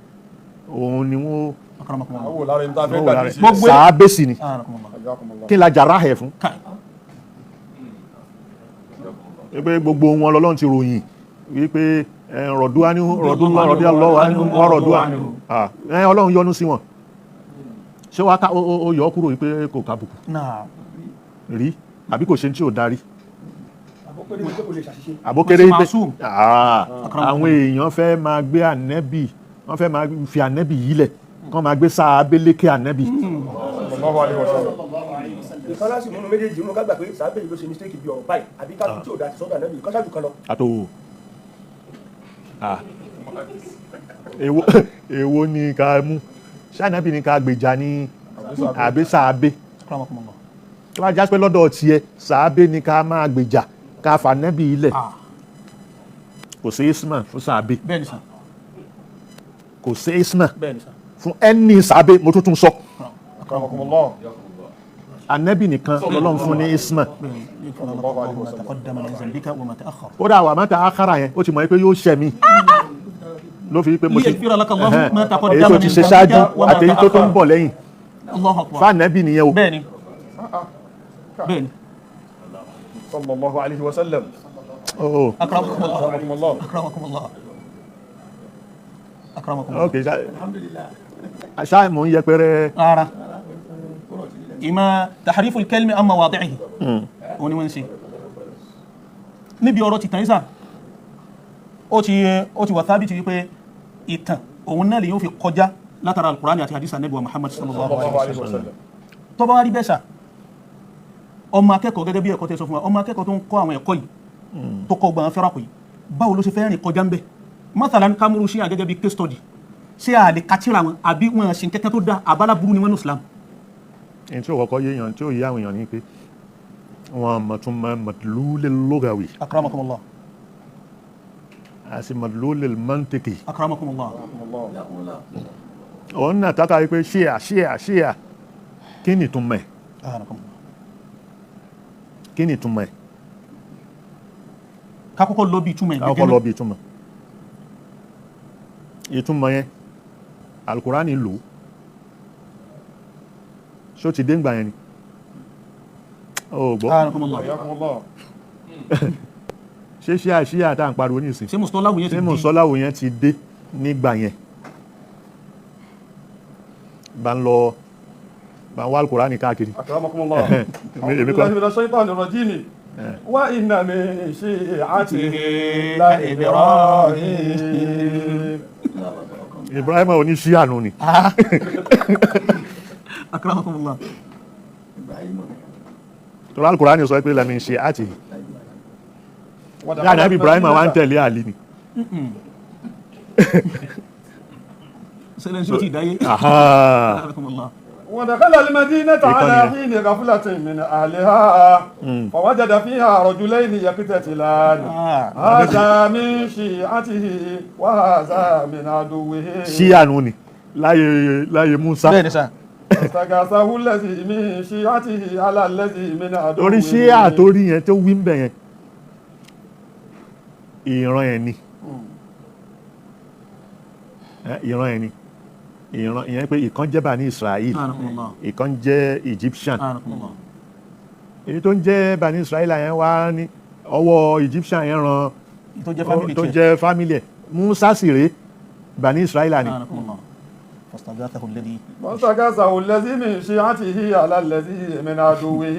òun ni wọ́n Akramakumullah. Àwọn lára ẹni tá a fẹ́ wọ́n wò gbà lára ní ẹ̀. sí. Gbogbo- Sàábé sì ni. Akramakumullah. Hayyakumullah. Kí la jàrá ẹ̀ fún? Kai. Wípé gbogbo wọn lọ́lọ́run ti ròyìn wípé rọ̀dúwá ní rọ̀dúwá rọ̀dúwá lọ́wọ́ wọ́n rọ̀dúwá Ọlọ́run yọ́nú sí wọn. Ṣé wàá ká ó yọ ọ́ kúrò wípé kò kábùkù Naam. rí àbí kò ṣe tí ò darí? Àbókéré ni pé kò lè ṣàṣìṣe. Àbókéré Kò sí pé màsúm. Àwọn èèyàn fẹ́ máa gbé ànẹ́bì, wọ́n fẹ́ máa fi ànẹ́bì yìí lẹ̀ kán máa gbé sáábé lékè ànẹ́bì. Sallallahu alaihi wasallam. Ìkan láti múnú méjèèjì inú ká gbà pé sàábẹ̀ yìí ló ṣe mistake bí ọ̀rọ̀ báyìí, àbí ká tí ò dá ti sọ́dọ̀ ànábì kọ́ ṣáàjú kan lọ. Àtò èwo èwo ni ká mú? Ṣé ànẹ́bì ni ká gbèjà ní àbí sáábé? Akramakumullah. Tó bá jásí pé lọ́dọ̀ tiẹ̀ sáábé ni ká máa gbèjà, ká fà ànẹ́bì ilẹ̀, kò sí isma fún sáábé. Bẹ́ẹ̀ ni sà. Kò sí isma Bẹ́ẹ̀ ni sà. fún ẹni sáábé. Mo tún tún sọ. Akramakumullah. Anabi nìkan lọ́lọ́run fún ní isma. Ma taqaddama min dhanbika wa ma ta'akhkhar. Ó dà wà má ta akhara yẹn, ó ti mọ̀ pé yóò ṣẹ̀ mí ló fi pé mo ti Liyaghfira laka Allahu ma èyí taqaddama tó ti min ṣe ṣáájú dhanbika wa ma àti èyí tó tó ń ta'akhkhar. bọ̀ lẹ́yìn. Allahu akbar. Fáànẹ́bì nìyẹn o. Bẹ́ẹ̀ni, bẹ́ẹ̀ni. Sallallahu alayhi wa sallam. Oh, Akramakumullah. Akramakumullah. Akramakumullah. Akramakumullah. ok, ṣá mò ń yẹpẹrẹ. Rárá, ìmọ̀ tahrifu al-kalimi an mawadi'ihi òun ni wọ́n ń ṣe níbi ọ̀rọ̀ tìtàn ìsà. Ó ti wà tábìtì wípé ìtàn òun náà lè yóò fi kọjá látara al-Qur'ani àti hadith Ànábì wa Muhammad sallallahu Sallallahu alaihi alayhi wa sallam. tó bá wá rí bẹ́ẹ̀ sà, ọmọ akẹ́kọ̀ọ́, gẹ́gẹ́ bí ẹ̀kọ́ tẹ́ sọ fún wa, ọmọ akẹ́kọ̀ọ́ tó ń kọ́ àwọn ẹ̀kọ́ yìí, tó kọ́ gbọ́n fẹ́ràn yìí, báwo ló ṣe fẹ́ rìn kọjá ń bẹ̀? Mathalan, kamuru ṣíà gẹ́gẹ́ bí case study, ṣé a lè katira wọn àbí wọn ṣe kẹ́kẹ́ tó dá àbálá burú ni wọn ní Islam? Ẹni tí ó kọ́kọ́ yéèyàn, tí ó yé àwọn èèyàn ní pé wọn mọ̀túnmọ̀ madlul lughawi Akramakumullah. Àti madlul mantiki. Akramakumullah. Òun náà tàkà wípé ṣíà ṣíà ṣíà, kí ni ìtumọ̀ ẹ̀? Akramakumullah. Kí ni ìtumọ̀ ẹ̀? Ká kọ́kọ́ lọ bí ìtumọ̀ ẹ̀. Kákọ́kọ́ lọ bí ìtumọ̀. Ìtumọ̀ yẹn, alukurani lò ó, ṣó ti dé ńgbà yẹn ni ó gbọ́? Akramakumullah. Akramakumullah. Ṣé ṣíà ṣíà tá à ń pariwo nísìn, ṣé mùsùlùmí yẹn ti ṣé di mùsọ́láwò yẹn ti dé nígbà yẹn? Bá ń lọ, bá ń wá alukurani káàkiri. Akramakumullah. Èmi kọ́. A'udhu billahi minash shaitani rajim. Wa inna min shi'atihi la Ibrahim. Ibrahim oní ṣíà nù ni. Akramakumullah. Tọ́lá alukurani sọ pé lẹ́mi ṣe àti yáà nàbí Ibrahim wa ń tẹ̀lé àlì ni. Sẹlẹ̀ ṣó ti dáyé? Aha. Akramakumullah. ودخل المدينة على حين غفلة من أهلها فوجد فيها رجلين يقتتلان هذا من شيعته وهذا من عدوه. Ṣíà nù ni láyé Musa. Bẹ́ẹ̀ ni sà. فاستغاثه الذي من شيعته على الذي من عدوه. Torí ṣíà tó rí yẹn, tó wí ń bẹ̀ yẹn, ìran ẹ̀ ni. Ìran ẹ̀ ni, ìran ìyẹn pé ìkan jẹ́ Bani Israel, Akramakumullah. ìkan jẹ́ Egyptian. Akramakumullah. Èyí tó ń jẹ́ Bani Israel yẹn wá ní ọwọ́ Egyptian yẹn ran tó jẹ́ family tó tiẹ̀. jẹ́ family ẹ̀. Musa sì rèé, Bani Israel ni. Akramakumullah. فاستغاثه الذي فاستغاثه الذي من شيعته على الذي من عدوه.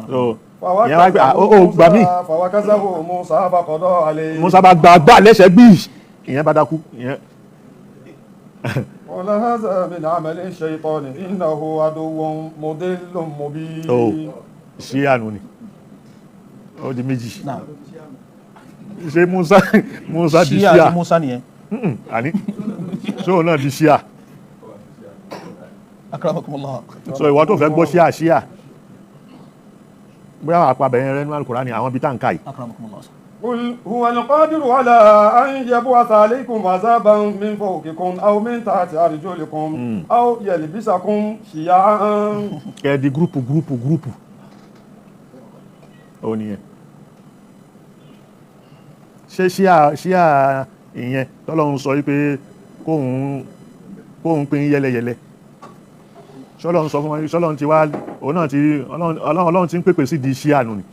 So, ìyẹn wá pé, "Ah, ó gbà mí." فوكزه موسى فقضى عليه. Musa bá gba gbà lẹ́sẹ̀ gbìyì, ìyẹn bá dákú ìyẹn. قال هذا من عمل الشيطان إنه عدو مضل مبين. Ó ṣíà nù ni, ó di méjì. Náà. Ṣé Musa di ṣíà ṣíà? àti Musa nìyẹn. Mm-mm, àní ṣóun náà di ṣíà? Akramakumullah. So ìwọ tó fẹ́ gbọ́ ṣíà ṣíà, bóyá àwọn àpapẹ̀ yẹn rẹ́nu Al-Kùránì, àwọn ibi tá à ń kà yìí. Akramakumullah. قل هو القادر على أن يبعث عليكم عذابا من فوقكم أو من تحت أرجلكم أو يلبسكم شيعا. Kẹ́ ẹ di gúrùpù gúrùpù gúrùpù, ó nìyẹn. Ṣé ṣíà ṣíà ìyẹn tọ́lọ́run sọ wípé kóhun pín yẹlẹyẹlẹ, ṣọlọ́run sọ fún wọn, ṣọlọ́run ti wá, òun náà ti Ọlọ́run ti ń pèpè sí di ṣíà nù ni?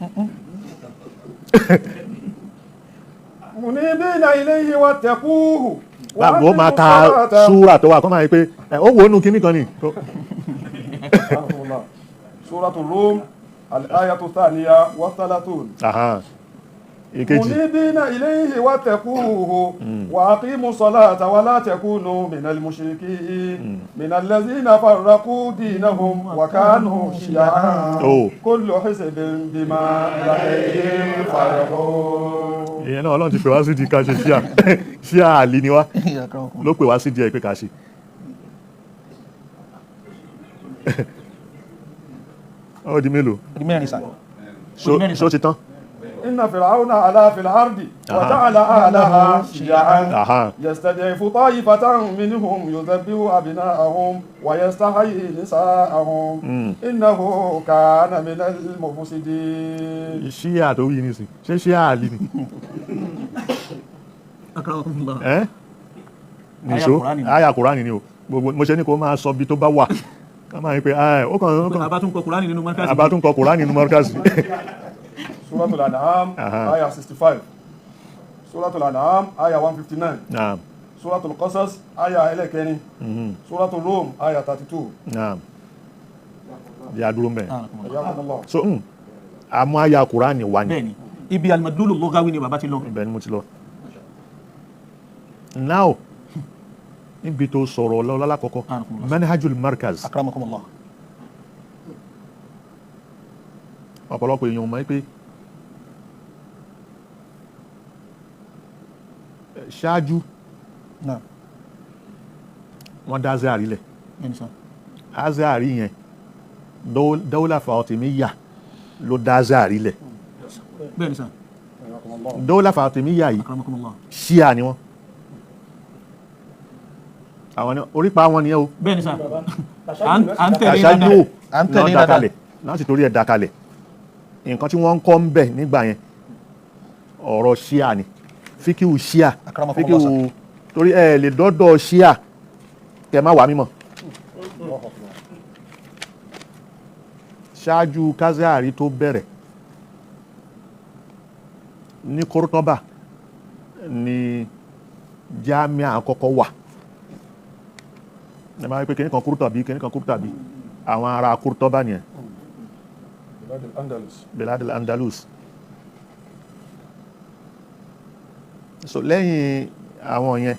منيبين إليه واتقوه. Báwo máa ka súrà tó wà kọ́ máa yí pé ẹ, ó wò ó nù kíní kan ni. سورة الروم الآية الثانية والثلاثون. Aha. Ìkejì. منيبين إليه واتقوه وأقيموا الصلاة ولا تكونوا من المشركين من الذين فرقوا دينهم وكانوا شيعا Oh. كل حزب بما لديهم فرحون. Ìyẹn náà, Ọlọ́run ti pè wá sí di ká ṣe ṣíà ṣíà, àlì ni wá ló pè wá sí di ẹ̀ pé ká ṣe. Ó di mélòó? Di mẹ́rin sà. Ṣó ti tán? إن فرعون علا في الأرض وجعل أهلها شيعا يستضعف طائفة منهم يذبح أبناءهم ويستحيي نساءهم إنه كان من المفسدين. Ṣíà tó wí nísìn, ṣé ṣíà àlì ni? Akramakumullah. Ẹ́ nìṣó. Aya Kùránì ni. Àyà Kùránì ni o. Gbogbo mo ṣe ní kó máa sọ bí tó bá wà, ká máa ń pe ẹ ó kàn ó kàn. Àbá tún kọ Kùránì nínú Markaz. Àbá tún kọ Kùránì nínú Markaz. Suratul An'am, Aya 65. Suratul An'am, Aya 159. Naam. Suratul Qasas, Aya ẹlẹ́kẹrin. Suratul Rum, Aya 32. Naam, bí a dúró mbẹ. Hayyakumullah. So àmọ́ àyà Kùránì wà ní. Bẹ́ẹ̀ni, ibi al-madlulu lughawi ni bàbá ti lọ. Ibẹ̀ ni mo ti lọ now, níbi tó sọ̀rọ̀ lọ́la lákọ̀ọ́kọ́. Akramakumullah. Manhajul Markaz. Akramakumullah. Ọ̀pọ̀lọpọ̀ èèyàn mọ̀ pé ṣáájú wọ́n dá Azhar lẹ̀. Bẹ́ẹ̀ni sà. Azhar yẹn, Dawla Fatimiyya ló dá Azhar lẹ̀. Bẹ́ẹ̀ni sà. Hayyakumullah. Dawla Fatimiyya yìí, Akramakumullah. Ṣíà ni wọ́n. Àwọn ni orípa wọn nìyẹn o. Bẹ́ẹ̀ni sà, à ń tẹ̀lé Àṣáájú dáadáa. À ń náà tẹ̀lé dáadáa. dákalẹ̀ láti torí ẹ̀ dákalẹ̀. Nǹkan tí wọ́n ń kọ́ ń bẹ̀ nígbà yẹn, ọ̀rọ̀ ṣíà ni, fíkíù ṣíà. Akramakumullah. Fíkíù, torí ẹ lè dọ́dọ̀ ṣíà kẹ má wà mímọ̀. Ṣáájú Kazari tó bẹ̀rẹ̀ ní Kórtọ́bà ni jámíà àkọ́kọ́ wà. Ẹ máa ń pè kíní kan Kúrútọ̀bí, kíní kan Kúrútọ̀bí, àwọn ará Kúrútọ́bà nìyẹn. Bilad al-Andalus. Bilad al-Andalus. So lẹ́yìn àwọn yẹn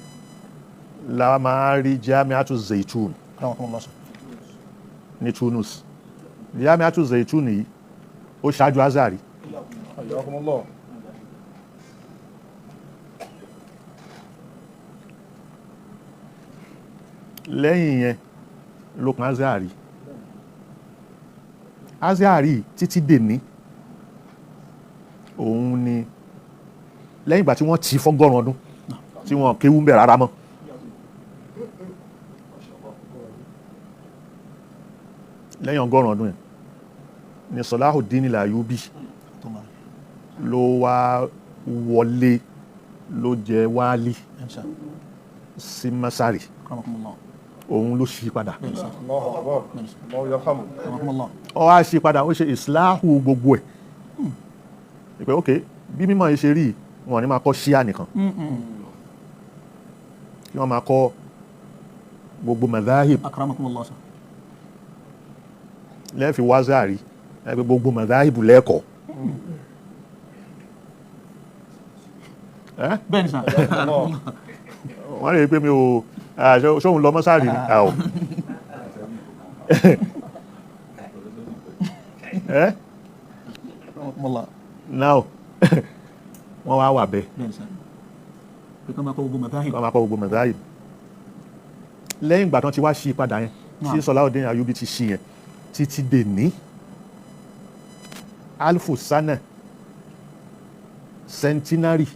la máa rí Jamiatu Zaitun Akramakumullah sà. ní Tunis. Jamiatu Zaitun yìí, ó ṣáájú Azari. Hayyakumullah. Lẹ́yìn yẹn ló kan Azari. Azari títí dèní òun ni, lẹ́yìn ìgbà tí wọ́n ti fọ́gọ́rùn ọdún tí wọ́n kéwú ń bẹ̀ rárá mọ́, lẹ́yìn 100 ọdún yẹn ni Salahuddin Al-Ayyubi Tó máa. ló wá wọlé, ló jẹ wálí Bẹ́ẹ̀ni sà. sí Masari. Akramakumullah. Òun ló ṣí padà. Bẹ́ẹ̀ni sà. Allahu akbar. Allahu yarhamu. Akramakumullah. Ó wá ṣí padà, ó ṣe ìsìláhù gbogbo ẹ̀ ìpè ok, bí mímọ̀ yìí ṣe rí, wọn ní máa kọ́ ṣíà nìkan, kí wọ́n máa kọ́ gbogbo madhahib. Akramakumullah sà. Lẹ́ẹ̀fi wázàrí ẹgbẹ́ gbogbo madhahib lẹ́ẹ̀kọ́ ẹ́. Bẹ́ẹ̀ni sà. Wọ́n lè pé mi ò ṣóhun lọ mọ́sárì ni àwọ̀ ẹ́. Akramakumullah. Now wọ́n wá wà bẹ́ẹ̀. Bẹ́ẹ̀ni sà, pé kán máa kọ́ gbogbo madhahib. Wọ́n máa kọ́ gbogbo madhahib. Lẹ́yìn ìgbà tán ti wá ṣí padà yẹn, tí Salahuddin Ayyubi ti ṣí yẹn, títí dè ní alfu sana, centenary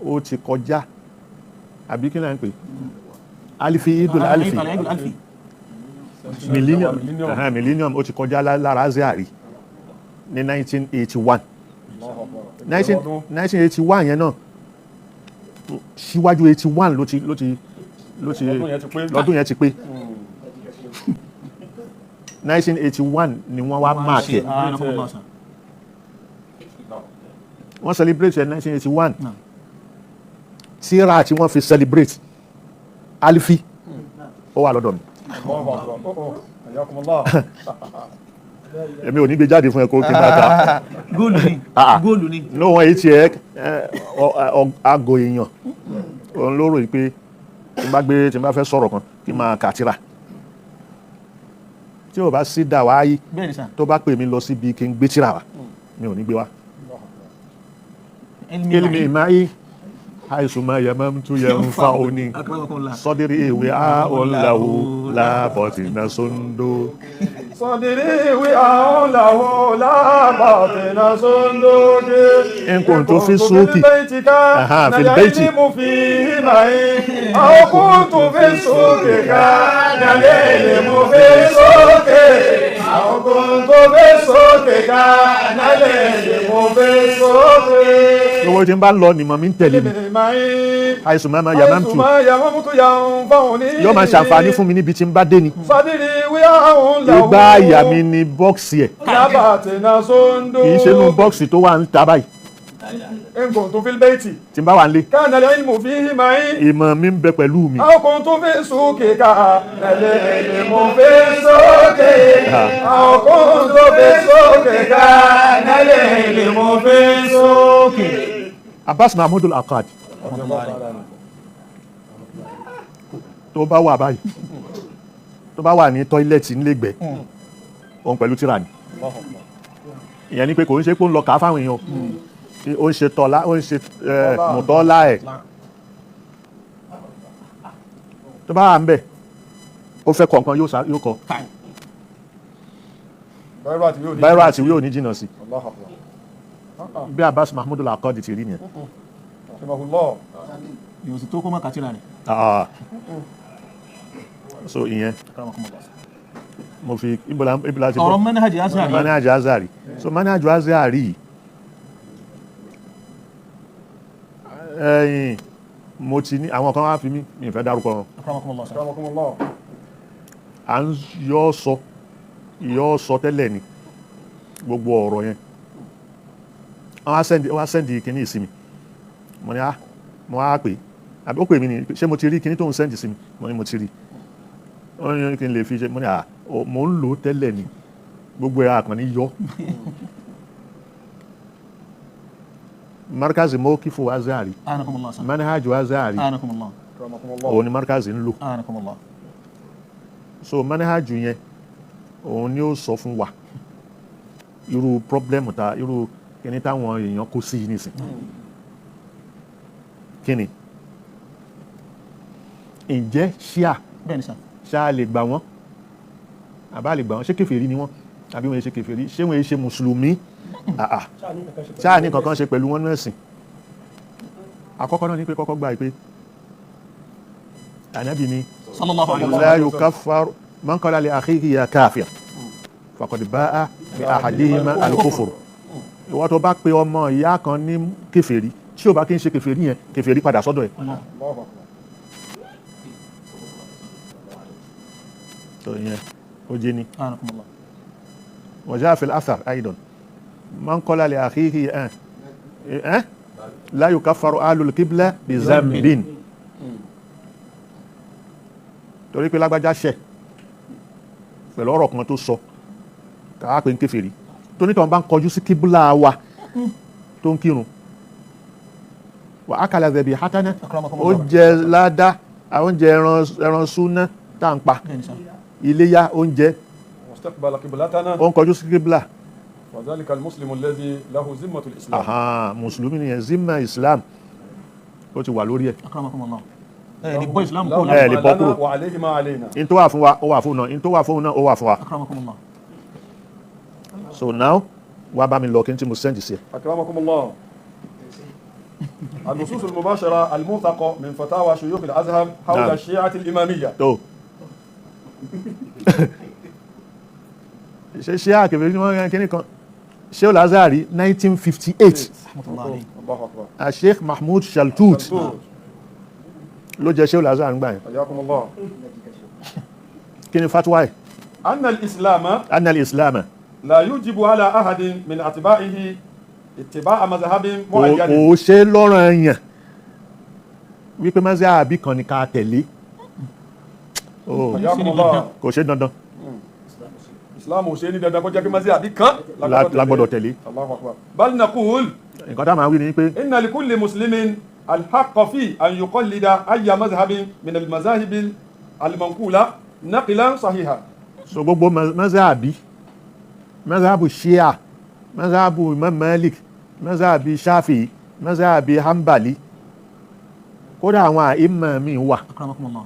ó ti kọjá, àbí kí náà ń pè, alifi idul alifi. Al-Eid al-Alfi. Millennium. Millennium. Millennium ó ti kọjá lára Azhari ní 1981. Allahu akbar. 1981 yẹn náà, síwájú 81 ló ti Lọ́dún yẹn ti pé. Lọ́dún yẹn ti pé. 1981 ni wọ́n wá mark ẹ̀. Akramakumullah sà. Wọ́n celebrate ẹ̀ 1981. Naam. Tíra tí wọ́n fi celebrate alifi, ó wà lọ́dọ̀ mi. Allahu akbar. Oh, oh. Hayyakumullah. Èmi ò ní gbé jáde fún ẹ kó kí n bá ta. Góòlù ni. Ah, ah. Góòlù ni. Ló wọ́n yìí tiẹ̀ aago èèyàn òun ló rò yìí pé tí n bá gbé, tí n bá fẹ́ sọ̀rọ̀ kan, kí n máa kà tíra tí ò bá sí dà wá yìí. Bẹ́ẹ̀ni sà. Tó bá pè mí lọ síbi kí n gbé tíra wá, mi ò ní gbé wá. Ilmi Ilmi ìmáyé. Àìsùnmọ́ yẹmọ́ tún yẹ ń fa òní. Akramakumullah. Sọ́dírí ìwé àhóńláwò lábọ̀tì náà sóńdó. صدري وعاء له لا باطن صندوقي. إن كنت في السوق. البيت كان أها، في البيت. العلم فيه معي، أو كنت في السوق كان العلم في السوق، أو كنت في السوق كان العلم في السوق. Lówó tí ń bá lọ nìmọ̀ mi ń tẹ̀lé mi. معي. Àìsùnmọ́ yẹmọ́ حيث tún ما يممت ينفعني. yóò máa ṣàǹfààní fún mi níbi tí ń bá dé ni. صدري وعاء له Igbá àyà mi ni bọ́ọ̀sì ẹ̀. lábàtìnà sóńdó. Kì í ṣe inú bọ́ọ̀sì tó wà ń ta báyìí. إن كنت في البيت Tí ń bá wà ń lé. كان العلم فيه معي، Ìmọ̀ mi ń bẹ pẹ̀lú mi. أو كنت في السوق كان العلم في السوق، أو كنت في السوق كان العلم في السوق. Abbas Mahmoud Al-Akkad tó bá wà báyìí, tó bá wà ní tọ́ílẹ̀tì nílẹ̀gbẹ́, òun pẹ̀lú tírà ni. Ìyẹn ni pé kò ń ṣe pé ó ń lọ kà á fáwọn èèyàn, ó ń ṣe tọ́lá, ó ń ṣe mùtọ́lá ẹ̀. Tó bá wà ń bẹ̀, ó fẹ́ kọ̀ọ̀kan yóò kọ. Báírò àti ìwé ò ní jìnnà sí. Bí Abbas Mahmoud Al-Akkad ti rí nìyẹn. Yóò sì tó kó má kàtírà rẹ̀. Ah. So ìyẹn Akramakumullah. mo fi ibola ti bọ̀. Ọ̀rọ̀ manhaj Azhari. Manhaj Azhari. So manhaj Azhari yìí, ẹ̀yìn mo ti ní àwọn kan wá fi mí, mi ì fẹ́ dárúkọ wọn. Akramakumullah. À ń yọ sọ yọ sọ tẹ́lẹ̀ ni gbogbo ọ̀rọ̀ yẹn. Wọ́n á send kinní sí mi. Mo ní á, mo á pè é, àbí ó pè mí ni, ṣé mo ti rí kinní tó ń send sí mi? Mo ní mo ti rí. Ó ní kí n lè fi ṣe. Mo ní à, mo ń lò ó tẹ́lẹ̀ ni, gbogbo ẹ̀ àkànní yọ. Markazi mawqifu Azhari, Anakumullah. manhaj Azhari, Anakumullah. òun ni markazi ń lò. Anakumullah. So manhaj yẹn òun ni ó sọ fún wa irú problem ta, irú kíní táwọn èèyàn kó sí nísìn. Kíni ǹjẹ́ ṣíà Bẹ́ẹ̀ni sà. ṣáà lè gbà wọ́n, àbá lè gbà wọ́n? Ṣé kèfèrí ni wọ́n àbí wọ́n ṣe kèfèrí? Ṣé wọ́n ṣe mùsùlùmí? Àà, ṣáà ní kankan ṣe pẹ̀lú wọn nínú ẹ̀sìn? Àkọ́kọ́ náà ní pé kọ́kọ́ gbà pé ànábì ni Sallallahu alayhi wa la sallam. yukaffaru man qala li akhihi ya kafir faqad ba'a bi ahadihima al-kufr. Ìwọ tó bá pe ọmọ ìyá kan ní kèfèrí, tí ò bá kí ń ṣe kèfèrí yẹn, kèfèrí padà sọ́dọ̀ ẹ̀. Tó yẹn ó jẹ́ ni. Anakumullah. وجاء في الأثر أيضا من قال لأخيه لا يكفر أهل القبلة بذنب. Torí pé lágbájá ṣẹ̀ pẹ̀lú ọ̀rọ̀ kan tó sọ, káwá pé ń kèfèrí, tó ní tọ́wọ́n bá ń kọjú sí kíbúlà wa tó ń kírun, wà á kàlà zẹ̀bì hátánà, ó jẹ ládá oúnjẹ ẹran súná tá à ń pa Bẹ́ẹ̀ni sà. iléyá oúnjẹ, واستقبل قبلتنا. ó ń kọjú sí kíbúlà. وذلك المسلم الذي له ذمة الإسلام. Aha, mùsùlùmí nìyẹn, zimma islam ó ti wà lórí ẹ̀. Akramakumullah. Ẹ lè bọ́ Islam له kúrò ما ẹ lè lára. bọ́ لنا kúrò. وعليه ما علينا. In tó wà fún wa ó wà fún náà, in tó wà fún náà ó wà fún wa. Akramakumullah. So now wá bá mi lọ kí n tí mo send sí ẹ. أكرمكم الله. النصوص المباشرة الموثقة من فتاوى شيوخ الأزهر حول نعم. الشيعة الإمامية. Tó ṣe ṣé àkèfé ní wọn kí ni kan ṣé Al-Azhari 1958, Rahmatullahi alayhi. الله أكبر. Sheikh Mahmoud Shaltut ló jẹ ṣé Al-Azhari ńgbà yẹn. حياكم الله. Kí ni fatwa ẹ̀? أن الإسلام Anna al-Islam لا يوجب على أحد من أتباعه اتباع مذهب kò معين. kò ṣe lọ́rọ̀ ẹ̀yàn wípé mazhabi kan ni ká tẹ̀lé. Oh, حياكم الله. kò ṣe dandan. Islam ò ṣe ní dandan kó jẹ́ kí mazhabi kan La gbọ́dọ̀ tẹ̀lé. Allahu akbar. بل نقول Nǹkan tá a máa wí ni pé إن لكل مسلم الحق في أن يقلد أي مذهب من المذاهب المنقولة نقلا صحيحا. So gbogbo mazhabi, mazhabu Shia, mazhabu Imam Malik, mazhabi Shafi'i, mazhabi Hanbali, Kódà àwọn àìmọ̀ mi wà Akramakumullah.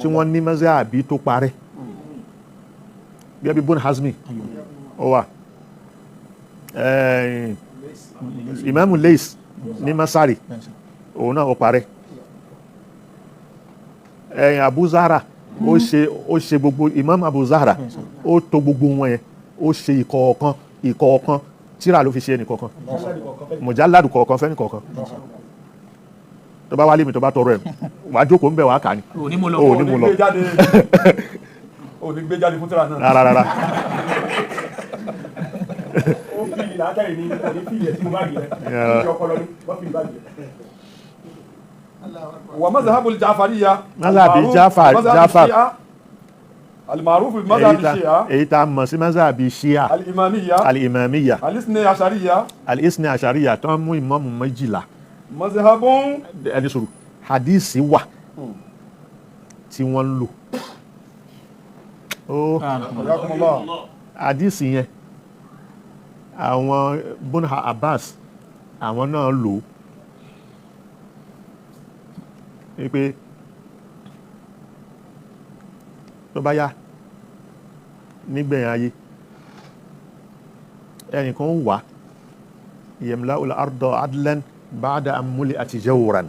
tí wọ́n ní mazhabi tó parẹ́, gẹ́gẹ́ bí Ibn Hazmi ó wà, Imamu Leis ní Masari òun náà ó parẹ́, Abu Zahra ó ṣe gbogbo Imam Abu Zahra ó tò gbogbo wọn yẹn, ó ṣe ìkọ̀ọ̀kan ìkọ̀ọ̀kan tíra ló fi ṣe ẹnìkọ̀ọ̀kan, mùjáládù kọ̀ọ̀kan fẹ́ni kọ̀ọ̀kan. Tó bá wálé mi tó bá tọrọ ẹ̀ wàá jókòó ń bẹ̀ wàá kà ní. Ò ní mú lọ. Ò ní mú lọ. Ò ní gbé jáde fún tíra náà. Rárá rárá. Ó fi làákàyè ní òní fi ilẹ̀ tí mo bá yẹ Yeah. ní ọpọlọ ní wọ́n fi bá yẹ. Wa mazhabu al-Ja'fariyya. Mazhabi Ja'far- Mazhabi Ja'far. Shi'a al-ma'ruf bi mazhabi Shi'a Èyí tá a mọ̀ sí mazhabi Shia al-Imamiyya al-Imamiyya al-Ithni Ashariyya al-Ithni Ashariyya tó ń mú ìmáàmù 12. mazhabun. Ẹni sọ̀rọ̀ hadisi wà tí wọ́n ń lò. Ó Jazakumullah. hadisi yẹn àwọn Bun Abbas àwọn náà lò ó wípé tó bá yá nígbẹ̀yìn ayé ẹnìkan ó wà yamla'ul arda adlan ba'da an muli'at jawran,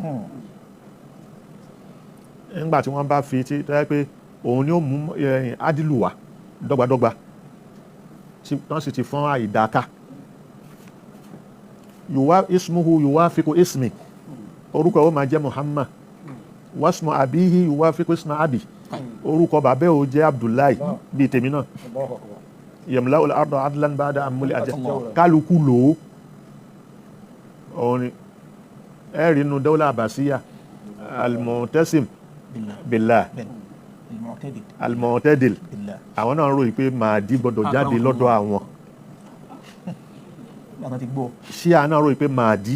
nígbà tí wọ́n bá fi tí tó yẹ pé òun ni ó mú adilu wá dọ́gbadọ́gba tí wọ́n sì ti fọ́n àìdáká yuwa ismuhu yuwafiqu ismi, orúkọ ó máa jẹ́ Muhammad, wasmu abihi yuwafiqu isma abi, orúkọ bàbá ò jẹ́ Abdullahi bíi tèmi náà, Allahu akbar. yamla'ul arda adlan ba'da an muli'at jawran, kálukú lò ó. Òun ni ẹ̀rí inú dawla abasiya al-Mu'tasim Billah. billah Al-Mu'tadil. al-Mu'tadil Billah. àwọn náà ròyìn pé Mahdi gbọdọ̀ jáde lọ́dọ̀ àwọn. Bàtà ti gbọ́. Ṣíà náà ròyìn pé Mahdi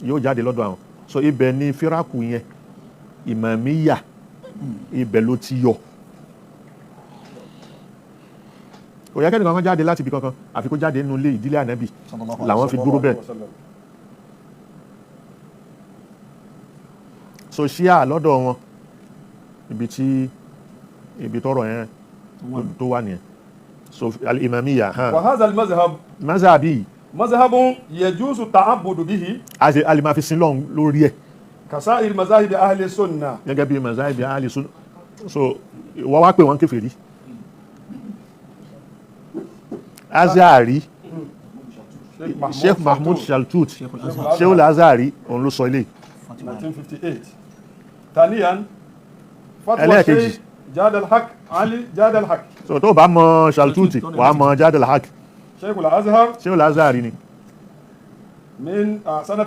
yóò jáde lọ́dọ̀ àwọn. So ibẹ̀ ni firaku yẹn Imamiyya ibẹ̀ ló ti yọ. Kò yẹ kẹ́ni kankan jáde láti ibi kankan àfi kó jáde nínú ilé ìdílé ànábì Sallallahu alaihi làwọn fi dúró bẹ́ẹ̀. So Ṣíà lọ́dọ̀ wọn ibi tí ibi tọ́rọ̀ yẹn tó wà nìyẹn. So al-Imamiyya hàn Wa hadha al-mazhab mazhabi mazhabun yajuzu ta'abbudu bihi a lè máa fi sin lọ́hùn lórí ẹ̀ kasa'ir mazahibi ahli sunnah. gẹ́gẹ́ bí mazhabi ahli sunnah. So wọ́n wá pè wọ́n kèfèrí. Azari Sheikh Mahmoud Shaltut Sheikh Sheikh Azari òun ló sọ ilé. 1958. Thaniyan fatwa Ẹlẹ́ẹ̀kejì. Sheikh Jad al-Haq Ali Jad al-Haq So tó bá mọ Shaltut wàá mọ Jad al-Haq. Sheikh al-Azhar Sheikh Azari ni من سنة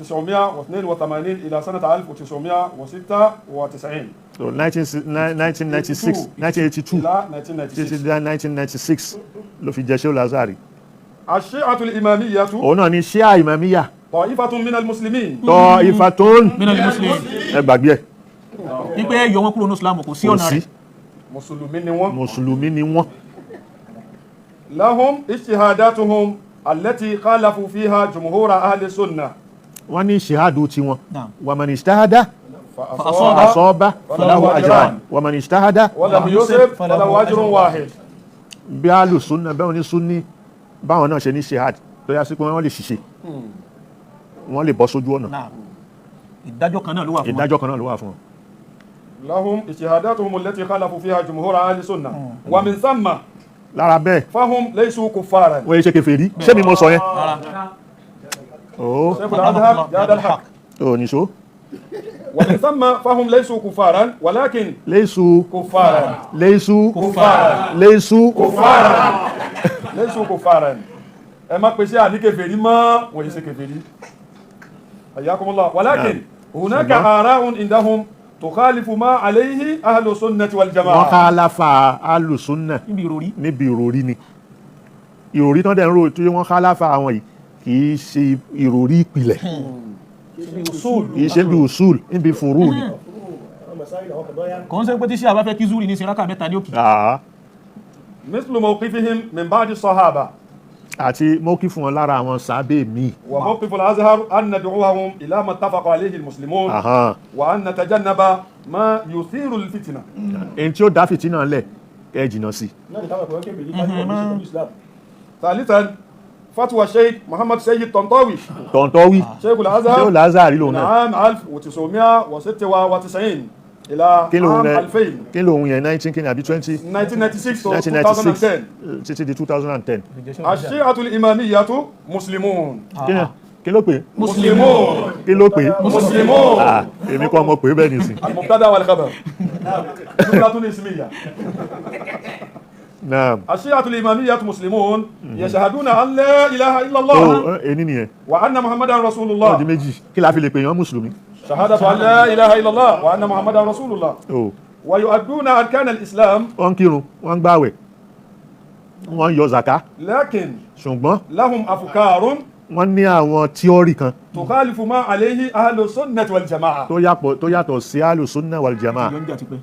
1982 إلى سنة 1996 so 1996 1982 إلى títí 1996. dé 1996 ló fi jẹ Sheikh Azari. الشيعة الإمامية Òun náà ni Shia Imamiyya طائفة من المسلمين tọ́ ifá tó ń Minal muslimin. ẹ gbàgbé ẹ Wípé ẹ yọ wọn kúrò ní Islam kò sí kò ọ̀nà sí rẹ̀. mùsùlùmí ni wọ́n. Mùsùlùmí ni wọ́n. لهم اجتهاداتهم التي خالفوا فيها جمهور أهل السنة Wọ́n ní ṣìhádù tiwọn. Naam. Wàmàn ìṣtáhádá فأصاب asọ́ba falahu ajran wàmàn ìṣtáhádá ولم يصب فله أجر واحد. bí alùsùnà bẹ́ẹ̀ ní súnní báwọn náà ṣe ní ṣìhádù tó yá sí pé wọ́n lè ṣìṣe, wọ́n lè bọ́ sójú ọ̀nà. Naam. Ìdájọ́ kan náà ló wà fún wọn. Ìdájọ́ kan náà ló wà fún wọn. لهم اجتهاداتهم التي خالفوا فيها جمهور أهل السنة ومن ثم Lára bẹ́ẹ̀ فهم ليسوا كفارا. wọ́n yẹ ṣe kèfèrí ṣé mi mo sọ yẹn. Ó شيخ الأزهر جاد الحق. ò nìṣó ومن ثم فهم ليسوا كفارا ولكن léṣu كفارا léṣu كفارا léṣu كفارا ليسوا كفارا. Ẹ má pèsè àní kèfèrí mọ́, wọ́n yìí ṣe kèfèrí. حياكم الله. ولكن هناك آراء عندهم تخالف ما عليه أهل السنة Wọ́n والجماعة. ká aláfa alùsùnà Níbi ìròrí. níbi ìròrí ni ìròrí tán dẹ̀ ń rò tí wọ́n ká aláfa àwọn yìí kì í ṣe ìròrí ìpìlẹ̀, kì í ṣe bí usul níbi furu ni. Àwọn masáyì àwọn kọ̀dọ́yà. Kò ń sẹ́ pé tí Ṣíà bá fẹ́ kí Zúrì ní sinraka mẹ́ta ní òkè. Ah, مثل موقفهم من بعد الصحابة. Àti mọ́kí fún wọn lára àwọn sàábé míì. وموقف الأزهر أن ندعوهم إلى ما اتفق عليه المسلمون Ahan. وأن نتجنب ما يثير الفتنة. Èyí tí ó dá fìtínà lẹ̀, ẹ jìnnà sí. Náà ni táwọn ìpínlẹ̀ kébìlì ká ní ọ̀nà ìṣèlú Islam. ثالثا، فتوى الشيخ محمد سيد طنطاوي Tọ̀ǹtọ̀ wí شيخ ṣé ó الأزهر Lázárì lòun من náà. عام 1996 إلى Kí lòun عام rẹ 2000. Kí lòun yẹn, 19 kí ni àbí 20? 1996 to 1996 2010. Títí di 2010. الشيعة الإمامية مسلمون. Kí ló pè? مسلمون. Kí ló pè? مسلمون. Ah, èmi kọ́ mo pè é bẹ́ẹ̀ nìsín. المبتدا والخبر جملة اسمية. Naam. الشيعة الإمامية مسلمون يشهدون أن لا إله إلا Ó الله ení nìyẹn. وأن محمدا رسول Ó di الله. méjì. Kí la fi lè pè yàn mùsùlùmí? شهادة أن لا إله إلا الله وأن محمدا رسول الله. Ó ويؤدون أركان الإسلام. Wọ́n ń kírun, wọ́n ń gbàwẹ̀, wọ́n ń yọ zàká. لكن Ṣùgbọ́n لهم أفكار wọ́n ní àwọn tíọ́rì kan تخالف ما عليه أهل السنة والجماعة. tó yàtọ̀ sí alùsùnà wàlìjàmá. Yọ ń jà tipẹ́.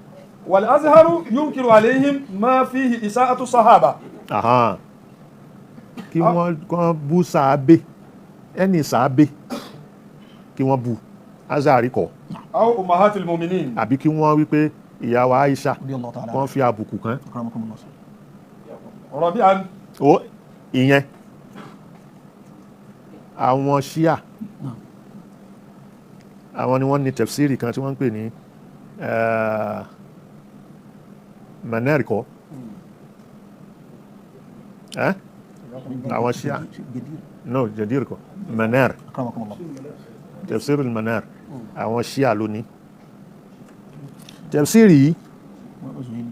والأزهر ينكر عليهم ما فيه إساءة الصحابة. Ahan. Kí wọ́n kàn bú sàábé, ẹni sàábé kí wọ́n bú azari kọ. أو أمهات المؤمنين. Àbí kí wọ́n wí pé ìyàwó Aisha رضي الله تعالى. wọ́n fi àbùkù kàn. أكرمكم الله. رابعا، Ó ìyẹn àwọn ṣíà, àwọn ni wọ́n ní tẹ̀fsírì kan tí wọ́n ń pè ní manar kọ́ ẹ́, àwọn ṣíà. جدير. No, jadir kọ́, manar. أكرمكم الله. Tẹ̀fsírì manar, àwọn ṣíà ló ní tẹ̀fsírì yìí. وأزهيل.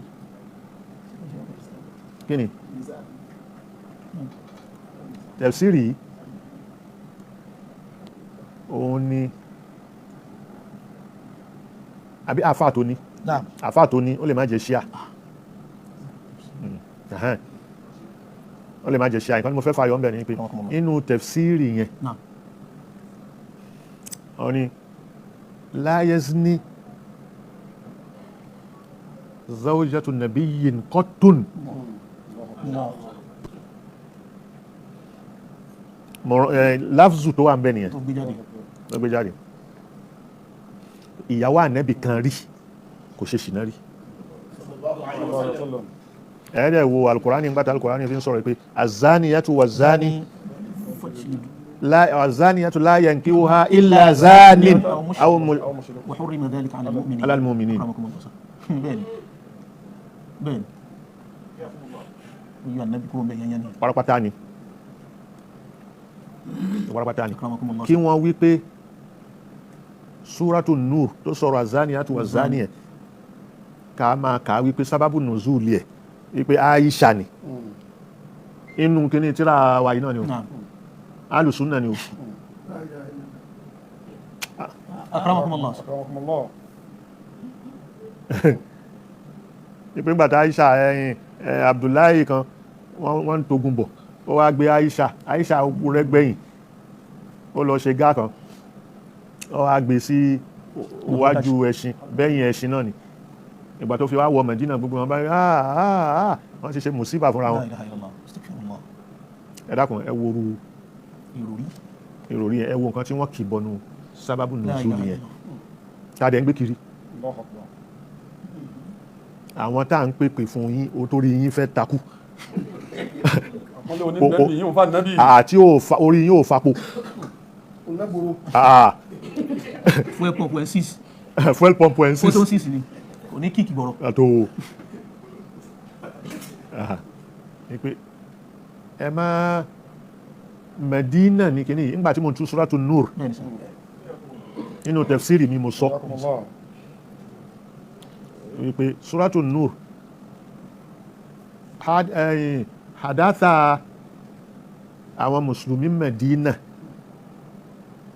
Kí ni tẹ̀fsírì yìí? Òun ni àbí àfáà tó ní? نعم. Àfáà tó ní, ó lè má jẹ́ ṣíà. Ẹhẹ́n. Ó lè má jẹ́ ṣíà. Nǹkan tí mo fẹ́ fàyọ ńbẹ̀ ni pé inú tẹ̀fsírì yẹn, نعم. ó ní لا يزني زوجة نبي قط. الله. Láfzù tó wà ń bẹ̀ nìyẹn. Tó gbé jáde. Ló gbé jáde, ìyàwó ànẹ́bì kan rí kò ṣe ṣìnà rí. Ẹ̀ẹ́dẹ̀ wo alukurani ńgbàtà alukurani fi ń sọ̀rọ̀ pé الزانية والزاني الزانية لا ينكحها إلا زان أو وحرم ذلك على المؤمنين. على المؤمنين. أكرمكم الله. Bẹ́ẹ̀ni, bẹ́ẹ̀ni, oyè ànábì kúrò bẹ́ẹ̀ yẹn ni. Pátápátá ni, pátápátá ni. أكرمكم الله. Kí wọ́n wí pé súrátù Nur tó sọ̀rọ̀ الزانية والزاني ẹ̀, ká máa kà á wípé سبب النزول ẹ̀ wípé Aisha ni, inú kíní tíra wa yìí náà ni o. نعم. Alùsùnà ni o. أكرمكم الله. أكرمكم الله. Ìpín gbàtà Aisha ẹyin ẹ Abdullahi kan, wọ́n ń togun bọ̀, ó wá gbé Aisha, Aisha rẹ́gbẹ̀yìn, ó lọ ṣe gá kan, ó wá gbé sí iwájú ẹṣin, bẹ́yìn ẹṣin náà ni. Ìgbà tó fi wá wọ Mẹ̀dínà, gbogbo wọn bá rí, ah ah ah, wọ́n ti ṣe mùsíbà fúnra لا wọn. إله إلا الله، أستغفر الله. Ẹ dákun, ẹ wo ru Ìròrí. Ìròrí yẹn, ẹ wo nǹkan tí wọ́n kì bọnu سبب لا nùzúlù إله yẹn إلا الله. tá a dẹ̀ ń gbé kiri. الله أكبر. Àwọn tá à ń pèpè fún yín o, torí yín fẹ́ takú. Àpọ́nlé oníbẹ̀bí yìí ń fa nàbí. Àti orí yín ò fapo. Onágboro. Ah, Fuel pump ẹ̀ six. Fuel pump ẹ̀ ń Ó tó six. Six ni, kò ní kíkì bọ̀rọ̀. Àtò ni pé ẹ má Medina ní kíní yìí. Nígbà tí mo tú Suratu Nur Bẹ́ẹ̀ni sir. nínú tafsiri mi, mo sọ أكرمكم الله. wípé Suratu Nur hadatha àwọn mùsùlùmí Medina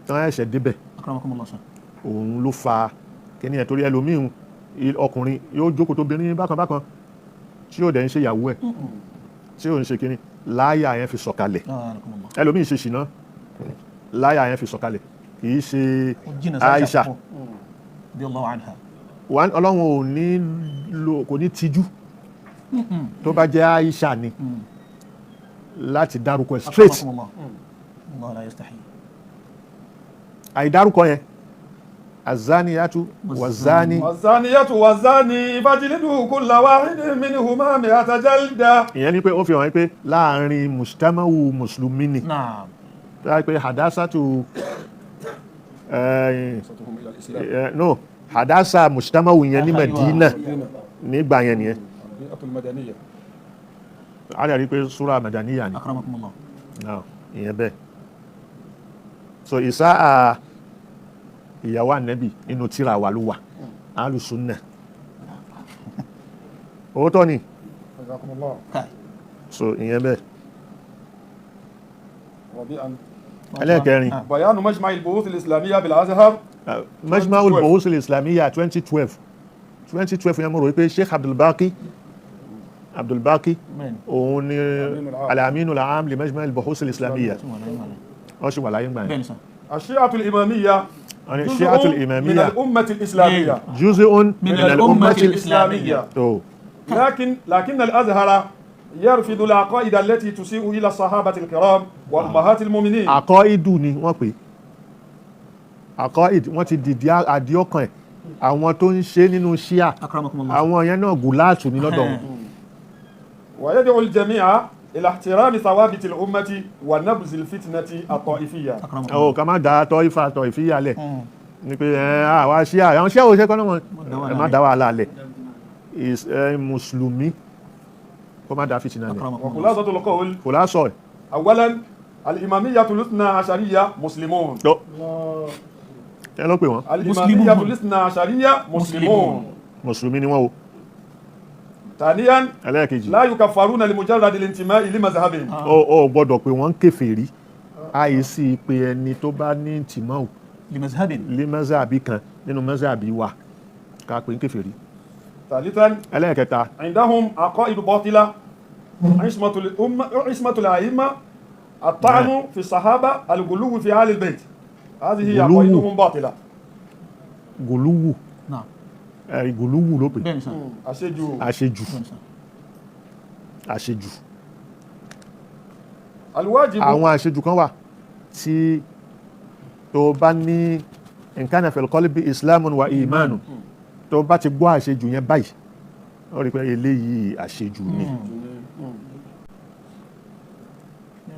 tí wọ́n ṣẹ̀ṣẹ̀ débẹ̀, أكرمكم الله sir. òun ló fa kíní ẹ̀, torí ẹlòmíín ọkùnrin yóò jókòó tó obìnrin bákan bákan tí yóò dẹ̀ ń ṣe ìyàwó ẹ̀, tí yóò ń ṣe kíní, láyà yẹn fi sọ̀kalẹ̀. أكرمكم الله. Ẹlòmíín ṣe ṣìnà, láyà yẹn fi sọ̀kalẹ̀, kì í ṣe Ó jìnnà sí Aisha. púpọ̀. رضي الله عنها. Ọlọ́run ò ní lo, kò ní tijú. Tó bá jẹ́ Aisha ni, Láti dárúkọ ẹ̀ straight. Akramakumullah. Allah la yastahi. Àìdárúkọ yẹn, azaniyatu wazani. والزانية والزاني فاجلدوا كل واحد منهما 100 جلدة. Ìyẹn ni pé ó fi hàn pé láàrin mùsùlùmí mùsùlùmí ni. Naam. Tó yà pé hadasatu no hadasa mùsùlùmí yẹn ní Madina nígbà yẹn nìyẹn. البيئة المدنية. A lè rí i pé súra madaniya ni. Akramakumullah. Now, ìyẹn bẹ́ẹ̀. So ìsáà ìyàwó ànẹ́bì nínú tíra wa ló wà, alùsùnà, òótọ́ ni. حياكم الله. Kai. So ìyẹn bẹ́ẹ̀. ربيعا. Ẹlẹ́ẹ̀kẹrin. Ah. بيان مجمع البحوث الإسلامية بالأزهر. Majma'ul Buhuth al-Islamiyya 2012, 2012 yẹn, mo rò wípé Sheikh Abdulbaki, Abdulbaki Bẹ́ẹ̀ni. òun ni Al-Aminul Aam. al-Aminul Aam li Majma'il Buhuth al-Islamiyya. Tí wọ́n láyé wà láyé. Wọ́n sì wà láyé ńgbà yẹn. Bẹ́ẹ̀ni sà. الشيعة الإمامية Wọ́n ní جزء Shi'atul من Imamiyya الأمة الإسلامية. juz'un من min الأمة al-ummati. الإسلامية. Tó. لكن الأزهر يرفض العقائد التي تسيء إلى الصحابة الكرام وأمهات المؤمنين. Àkọ́ìdù ni wọ́n pè àkọ́ìd, wọ́n ti dìdí àdíọ́kàn ẹ̀, àwọn tó ń ṣe nínú ṣíà. Akramakumullah. Àwọn yẹn náà gùláàtù ní lọ́dọ̀ wọn. ويدعو الجميع إلى احترام ثوابت الأمة ونبذ الفتنة الطائفية. Akramakumullah. Ọ̀ ká má da tọ́ ifá tọ́ ìfíyà lẹ̀ ni pé ẹ àwa ṣíà, àwọn ṣíà ò ṣe kọ́nà wọn, ẹ má dá wàhálà lẹ̀. Mùsùlùmí kó má da fìtínà lẹ̀. Akramakumullah. وخلاصة القول. Kò lásọ̀ ẹ̀. أولا، الإمامية الاثنى عشرية مسلمون. Tó ẹ ló pè wọ́n. الإمامية مسلمون. الاثنى عشرية مسلمون. Mùsùlùmí ni wọ́n o. ثانيا، Ẹlẹ́ẹ̀kejì. لا يكفرون لمجرد الانتماء لمذهبهم. Ó gbọ́dọ̀ pé wọ́n ń kèfèrí, àìsí pé ẹni tó bá ní tìmọ̀ Limazhabin. lé mọ́sàbí kan nínú mọ́sàbí wa ká pé ń kèfèrí. ثالثا، Ẹlẹ́ẹ̀kẹta. عندهم عقائد باطلة، عصمة الأمة، عصمة الأئمة، الطعن في الصحابة، الغلو في آل البيت، هذه غلو. عقائدهم باطلة. Gòlúwù. Naam. Ẹ̀rí gòlúwù ló pè. Bẹ́ẹ̀ni sà. أشجو. Àṣejù. Bẹ́ẹ̀ni sà. Àṣejù. الواجب. Àwọn àṣejù kan wà tí tó bá ní nǹkan fil qalbi islamun wa imanu, tó bá ti gbọ́ àṣejù yẹn báyìí, ó rí i pé eléyìí àṣejù ni.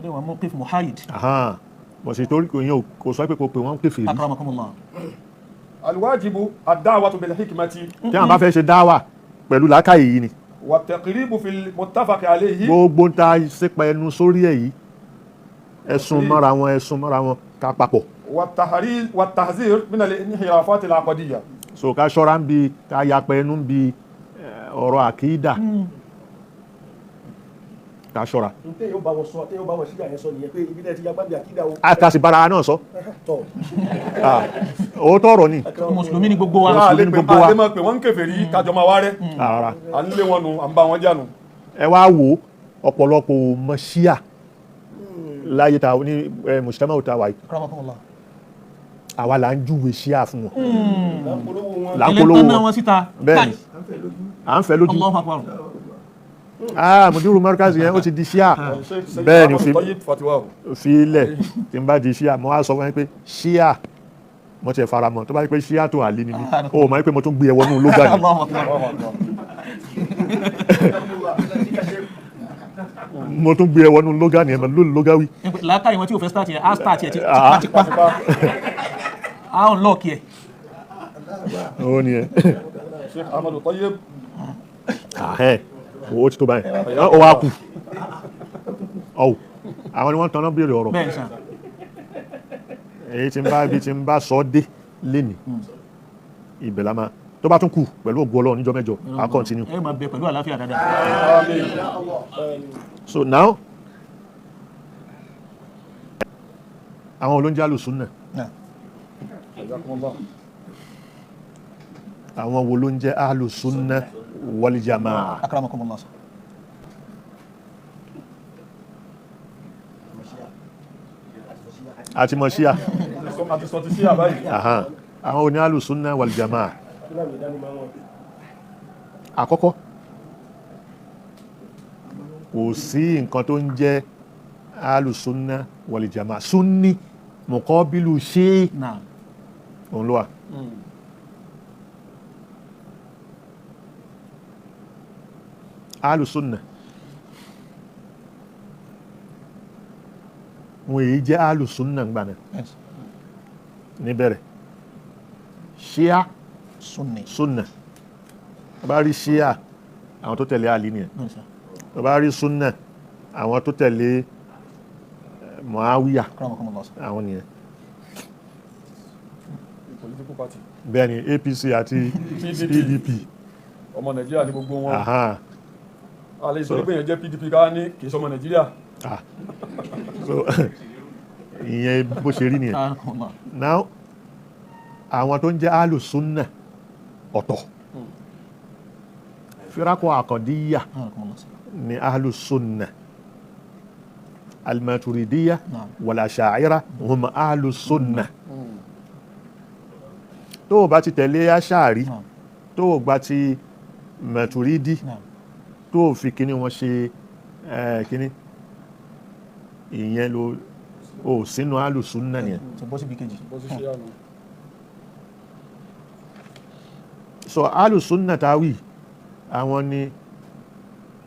Ilé wa mawqif muhayid. Ahan. Bọ̀ sí torí kò yẹn kò sọ pé kò pè wọ́n kèfèrí. Akramakumullah. الواجب الدعوة بالحكمة Tí àwọn bá fẹ́ ṣe dáwà, pẹ̀lú làákàyè yìí ni. والتقريب في المتفق عليه. Gbogbo ń ta sípa ẹnu sórí ẹ̀ yìí, ẹ̀sùn mọ́ra wọn, ẹ̀sùn mọ́ra wọn ká papọ̀. والتحرير والتحذير من الانحرافات العقدية. So ká ṣọ́ra ń bi ká yapa ẹnu ń bi ọ̀rọ̀ àkídà, ká ṣọ́ra. Ntẹ́ yóò bá wọn sọ, tẹ́ yóò bá wọn síjà yẹn sọ nìyẹn pé ibi tẹ́ ti yapa bí àkídà o. A ká sì bára wa náà sọ. Tọ̀. Ah, òótọ́ ọ̀rọ̀ ni. Mùsùlùmí ni gbogbo wa. A lè ní pè gbogbo wa. a lè máa pè wọ́n ń kèfèrí kájọ máa wá rẹ́. Rárá. À ń lé wọn nù, à ń bá wọn jà nù. Ẹ wá wo ọ̀pọ̀lọpọ̀ ò mọ ṣíà láyé ta ní mùsùlùmí ta wà yìí. Akramakumullah. Àwa là ń júwe ṣíà fún wọn, Polówó wọn. là ń Ilé polówó tán náà wọn. wọn síta. Bẹ́ẹ̀ni. À ń fẹ́ lójú. Allahu akbar. Ah, mùdírù márkàzì yẹn ó ti di ṣíà. Bẹ́ẹ̀ ni. طيب فتواه. Fi ilẹ̀ tí n bá di ṣíà, mo wá sọ fún yín pé ṣíà mo tiẹ̀ fara mọ́, tó bá yẹ pé ṣíà tó àlè ni mí, ó mọ̀ pé mo tún gbé ẹ wọnú lóga ni. Allahu akbar. Mo tún gbé ẹ wọnú lóga ni, ẹ mọ̀ lónìí lóga wí. Làákàyè wọn tí ò fẹ́ start yẹn, á start yẹn tipátipá. Á unlock yẹ. Ó ní ẹ. Sheikh Ahmad Tayyib. Ahẹ́n, owó ti tó báyìí, ó wá kù ọ̀wọ̀, àwọn ni wọ́n tanná béèrè ọ̀rọ̀. Bẹ́ẹ̀ni sà. Èyí tí ń bá ibi tí ń bá sọ dé lénìí, ibẹ̀ la máa tó bá tún kù pẹ̀lú ògo Ọlọ́run níjọ́ mẹ́jọ, á continue. Ẹ máa bẹ pẹ̀lú àlàáfíà dáadáa. So now, àwọn olóúnjẹ alùsùnà, Jazakumullah. àwọn wo ló ń jẹ́ alùsùnà wal jamaa? Akramakumullah. Àti mọ̀ ṣíà. Àti sọ ti sí àbáyìí. Ahan. Àwọn oní alùsùnà wal jamaa, àkọ́kọ́, kò sí nǹkan tó ń jẹ́ Alùsùnà wàlìjàmá sunni mọ̀kọ́bílù ṣé Naam. òun ló wà. Alùsùnà wọn èyí jẹ́ alùsùnà ńgbà náà Yes. níbẹ̀rẹ̀ ṣíà Sunni. sunna tó bá rí ṣíà àwọn tó tẹ̀lé àlì nìyẹn Bẹ́ẹ̀ni sà. tó bá rí sunna àwọn tó tẹ̀lé Muawiya Akramakumullah sà. àwọn nìyẹn Political party. bẹ́ẹ̀ ni APC àti PDP Ọmọ Nàìjíríà ní gbogbo wọn. aha A lè sọ pé èèyàn jẹ́ PDP ká ní kì í sọmọ Nàìjíríà. ah so ìyẹn bó ṣe rí nìyẹn. Akramakumullah. Now àwọn tó ń jẹ́ alùsùnà ọ̀tọ̀ firakọ àkọ́díyà Akramakumullah sà. ni alùsùnà alimaturidiyya Naam. wàlàṣàìrà hum alùsùnà tó o bá ti tẹ̀lé aṣáàrí Naam. tó o gba ti maturidi Naam. tó o fi kíní wọn ṣe kíní ìyẹn ló o sínú alùsùnà nìyẹn. Ti bọ́ síbi kejì. Bó ṣe ṣe àná. So alùsùnà táwì àwọn ni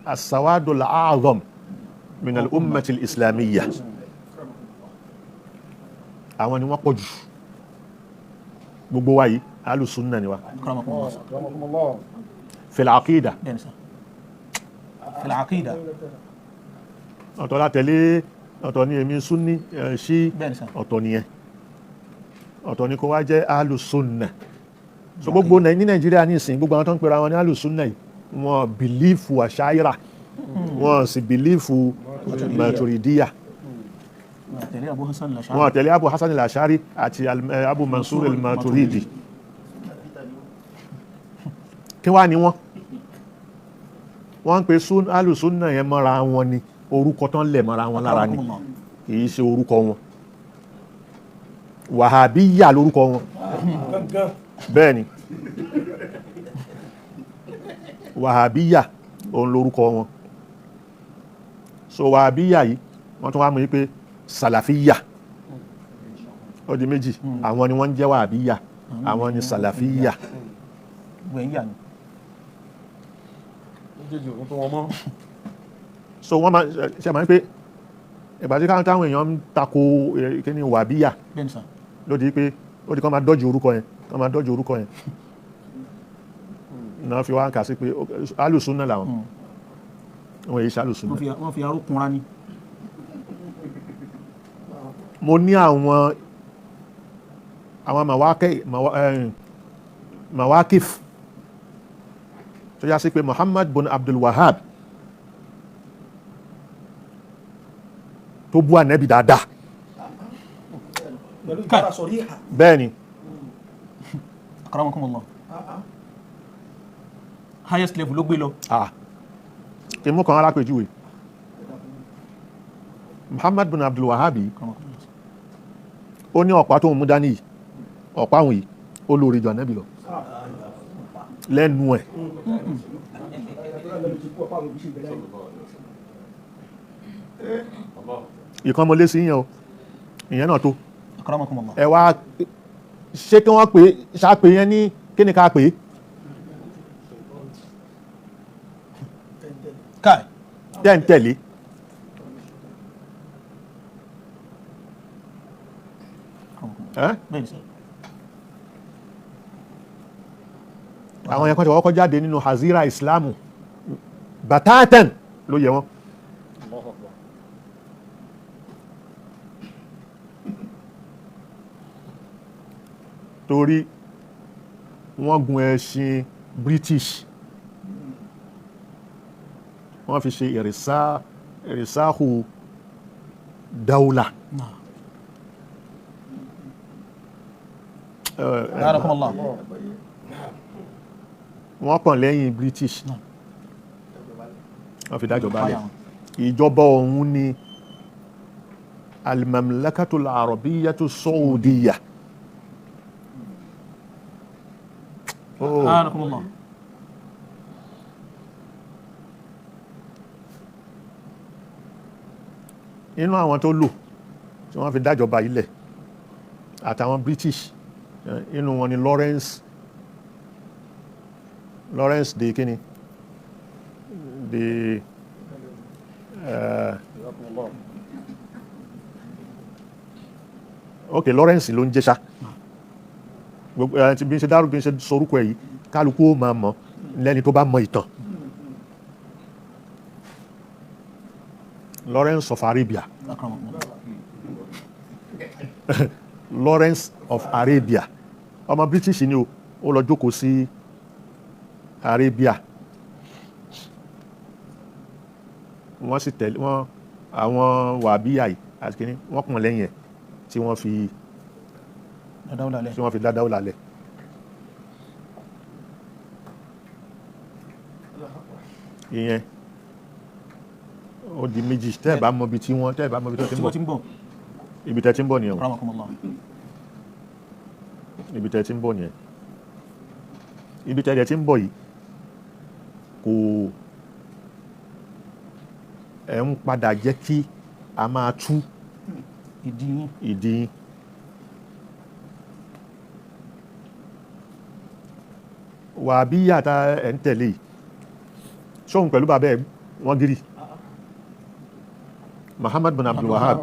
asawadul azam min al-ummati al-islamiyya àwọn ni wọ́n pọ̀ jù gbogbo wa yìí alùsùnà ni wa Akramakumullah sà. Akramakumullah. fil aqida Bẹ́ẹ̀ni sà. Fil aqida. ọ̀tọ̀ la tẹ̀lé ọ̀tọ̀ ni èmi súnni sí Bẹ́ẹ̀ni sà. ọ̀tọ̀ nìyẹn ọ̀tọ̀ ni kó wá jẹ́ alùsùnà so gbogbo ní Nàìjíríà ní ìsìn gbogbo àwọn tó ń pera wọn ní alùsùnà yìí wọn bìlífù àṣàyíra wọn sì bìlífù màtùrìdíyà Tẹ̀lé Abu Hasan al-Ash'ari. wọn tẹ̀lé Abu Hasan al-Ash'ari àti Abu Mansur al-Maturidi kí wá ní wọn wọ́n ń pe alùsùnà yẹn mọ́ra wọn ni orúkọ tán lẹ̀ mọ́ra wọn lára ni Akramakumullah. kì í ṣe orúkọ wọn wàhábíyà lórúkọ wọn Gangan. bẹ́ẹ̀ ni wàhábíyà òun lórúkọ wọn so wàhábíyà yìí wọ́n tún wá mú pé sàlàfíyà ó di méjì àwọn ni wọ́n ń jẹ́ wàhábíyà àwọn ni sàlàfíyà Gbẹ̀yìn yà ni. Méjèèjì òun tó wọn mọ́. so wọ́n máa ṣe máa ń pé ìgbà tí káwọn táwọn èèyàn ń tako kí ni wàhábíyà Bẹ́ẹ̀ni sà. ló di pé ó di kán máa dọ́jú orúkọ yẹn kán máa dọ́jú orúkọ yẹn náà fi wá ń kà sí pé alùsùnà làwọn wọn èyí ṣe alùsùnà Wọ́n fi aró kunra ni. Mo ní àwọn mawakif tó yá sí pé Muhammad bin Abdul Wahab tó bú ànẹ́bì dáadáa Pẹ̀lú ìbára sọ̀rí ìhà. bẹ́ẹ̀ ni Akramakumullah. Highest level ló gbé lọ. ah kí n mú kan alápèjúwe Muhammad bin Abdul Wahab yìí Akramakumullah. ó ní ọ̀pá tó ń mú dání yìí ọ̀pá òun yìí ó lóore ju ànábì lọ lẹ́nu ẹ̀ ìkan mo lé sí yẹn o ìyẹn náà tó Akramakumullah. ẹ wá ṣé kí wọ́n pè é ṣáàpè yẹn ní kí ni ká pè é Kai. tẹ́ ń tẹ̀lé Akramakumullah. ẹ́ Bẹ́ẹ̀ni sà. àwọn yẹn kan ti kọ́kọ́ jáde nínú hazira islamu batatan ló yẹ wọ́n Allahu Akbar. torí wọ́n gun ẹṣin British wọ́n fi ṣe ìrìsáhù dáúlà Naam. Barakallah. Wọ́n kàn lẹ́yìn British Naam. wọ́n fi dájọba lẹ̀ Fire wọn. ìjọba ọ̀hún ni al-mamlakatul arabiyyatu saudiya. Oh. Barakallah. Inú àwọn tó lò tí wọ́n fi dájọba ilẹ̀ àtàwọn British, inú wọn ni Lawrence de kíni de ok, Lawrence ló ń jẹ́ ṣá. Gbogbo ẹ ti bí n ṣe dárú, bí n ṣe sorúkọ ẹ yìí, kálukú ó máa mọ̀ lẹ́ni tó bá mọ ìtàn. Lawrence of Arabia. Akramakumullah. Lawrence of Arabia, ọmọ British ni o. Ó lọ jókòó sí Arabia, wọ́n sì tẹ̀lé wọ́n, àwọn wàbíyà yìí àti kìíní, wọ́n kàn lẹ́yìn ẹ̀ tí wọ́n fi Dáadáa lẹ̀. tí wọ́n fi dá dáwọ́lá lẹ̀. Ìyẹn ó di méjì. Tẹ́ ẹ̀ bá mọ ibi tí wọ́n, tẹ́ ẹ̀ bá mọ ibi tó ti Tí ń wọ́n bọ̀, ti ń bọ̀. ibi tẹ́ ti ń bọ̀ nìyẹn o. Akramakumullah. Ibi tẹ́ ti ń bọ̀ nìyẹn. Ibi tẹ́ ti ń bọ̀ yìí, kò ẹ̀ ń padà jẹ́ kí a máa tú Ìdí yín. Ìdí yín. Wà bí yàtà ẹ̀ ń tẹ̀lé yìí, ṣóhun pẹ̀lú bàbá ẹ̀ wọ́n gírí Muhammad bin Abdul Wahab,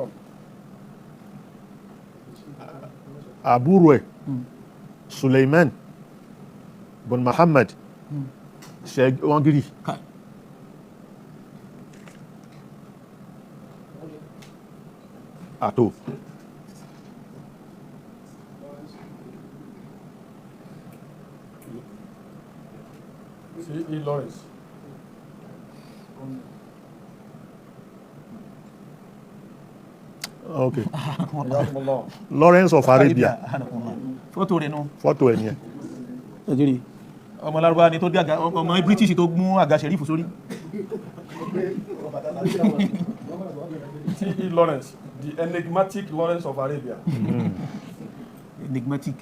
àbúrò ẹ̀ Suleiman bin Muhammad, ṣe wọ́n gírí? Kai. Àtò. C. E. Lawrence. Ok. Jazakumullah. Lawrence of Arabia. Akramakumullah. Fọ́tò rẹ̀ nù. Fọ́tò ẹ̀ nìyẹn. Ẹ̀jẹ̀rì. Ọmọ Lárúbáwá ni tó dé àga, ọmọ British tó mú àga ṣẹ̀rífù sórí. T. E. Lawrence, the enigmatic Lawrence of Arabia. Enigmatic.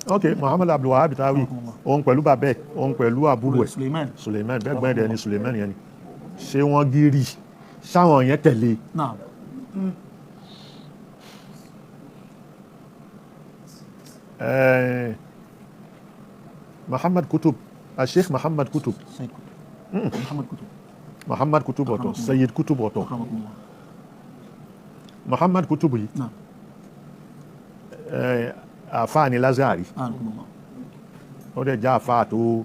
Ok, Muhammad Abdul Wahab tawi, òun pẹ̀lú bàbá ẹ̀, òun pẹ̀lú àbúrò ẹ̀ Suleiman. Suleiman, bẹ́ẹ̀ gbọ́n ẹ̀ ní Suleiman yẹn ni, ṣé wọ́n gírí sáwọn yẹn tẹ̀lé? Naam. Muhammad Kutub, Sheikh Muhammad Kutub. Sayyid Kutub. Muhammad Kutub. Muhammad Kutub ọ̀tọ̀, Sayyid Kutub ọ̀tọ̀. Akramakumullah. Muhammad Kutub yìí, Naam. àfáà ni Lazari. Akramakumullah. Ó dẹ̀ já àfáà tó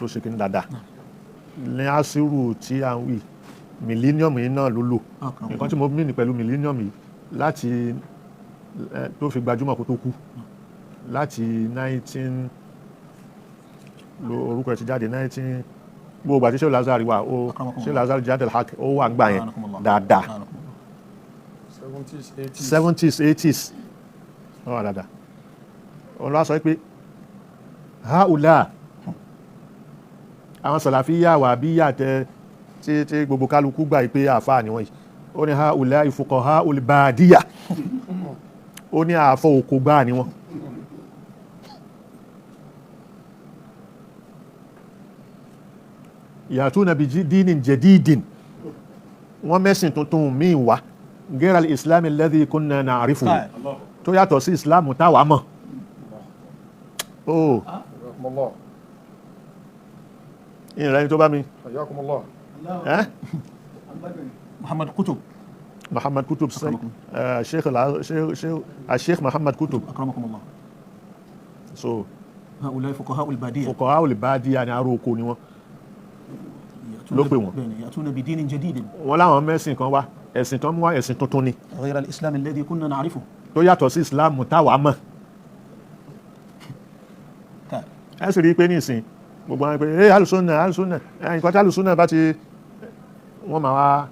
ṣe kí ní dáadáa ní asiru tí a ń wí, millennium yìí náà ló lò. Akramakumullah. Nǹkan tí mo mí ní pẹ̀lú millennium yìí, láti tó fi gbajúmọ̀ kó tó kú, láti 19 lo orúkọ ẹ̀ ti jáde, 19 gbogbo àti Sheikh Lazari wà ó. Akramakumullah. Sheikh Lazari jáde hak, ó wà gbà yẹn Akramakumullah. dáadáa. Akramakumullah. 70s, 80s. 70s, 80s, ó wà dáadáa. Òun ló wá sọ pé haula, àwọn sàlàfíyà wà bí yàtẹ tí gbogbo kálukú gbà yìí pé àáfàá ni wọ́n yìí, ó ní haula ìfukọ̀ ha olùbàdíyà, ó ní àáfọ̀ oko gbáà ni wọ́n. Yàtúnà bí dinin jadidin, wọ́n mẹ́sìn tuntun míì wá, gẹ́rẹ́ al-islam alladhi kunna na'rifu, Kai. tó yàtọ̀ sí islam táwa mọ̀. Oh. Jazakumullah. Ìrìn ẹni tó bá mi. Jazakumullah. Eh? Muhammad Kutub. Muhammad Kutub, Sheikh Sheikh Muhammad Kutub. Akramakumullah. So هؤلاء فقهاء البادية. Fuqaha al-badiya ni, ará oko ni wọ́n. Ló pè wọ́n. Bẹ́ẹ̀ni, يأتون بدين جديد. Wọ́n láwọn mẹ́sìn kan wá, ẹ̀sìn tó ń wá, ẹ̀sìn tuntun ni غير الإسلام الذي كنا نعرفه. tó yàtọ̀ sí islam táwa mọ̀. Kai. Ẹ sì rí i pé nísìn gbogbo àwọn pé ẹ alùsùnà, alùsùnà ẹ, nǹkan tí alùsùnà bá ti, wọ́n máa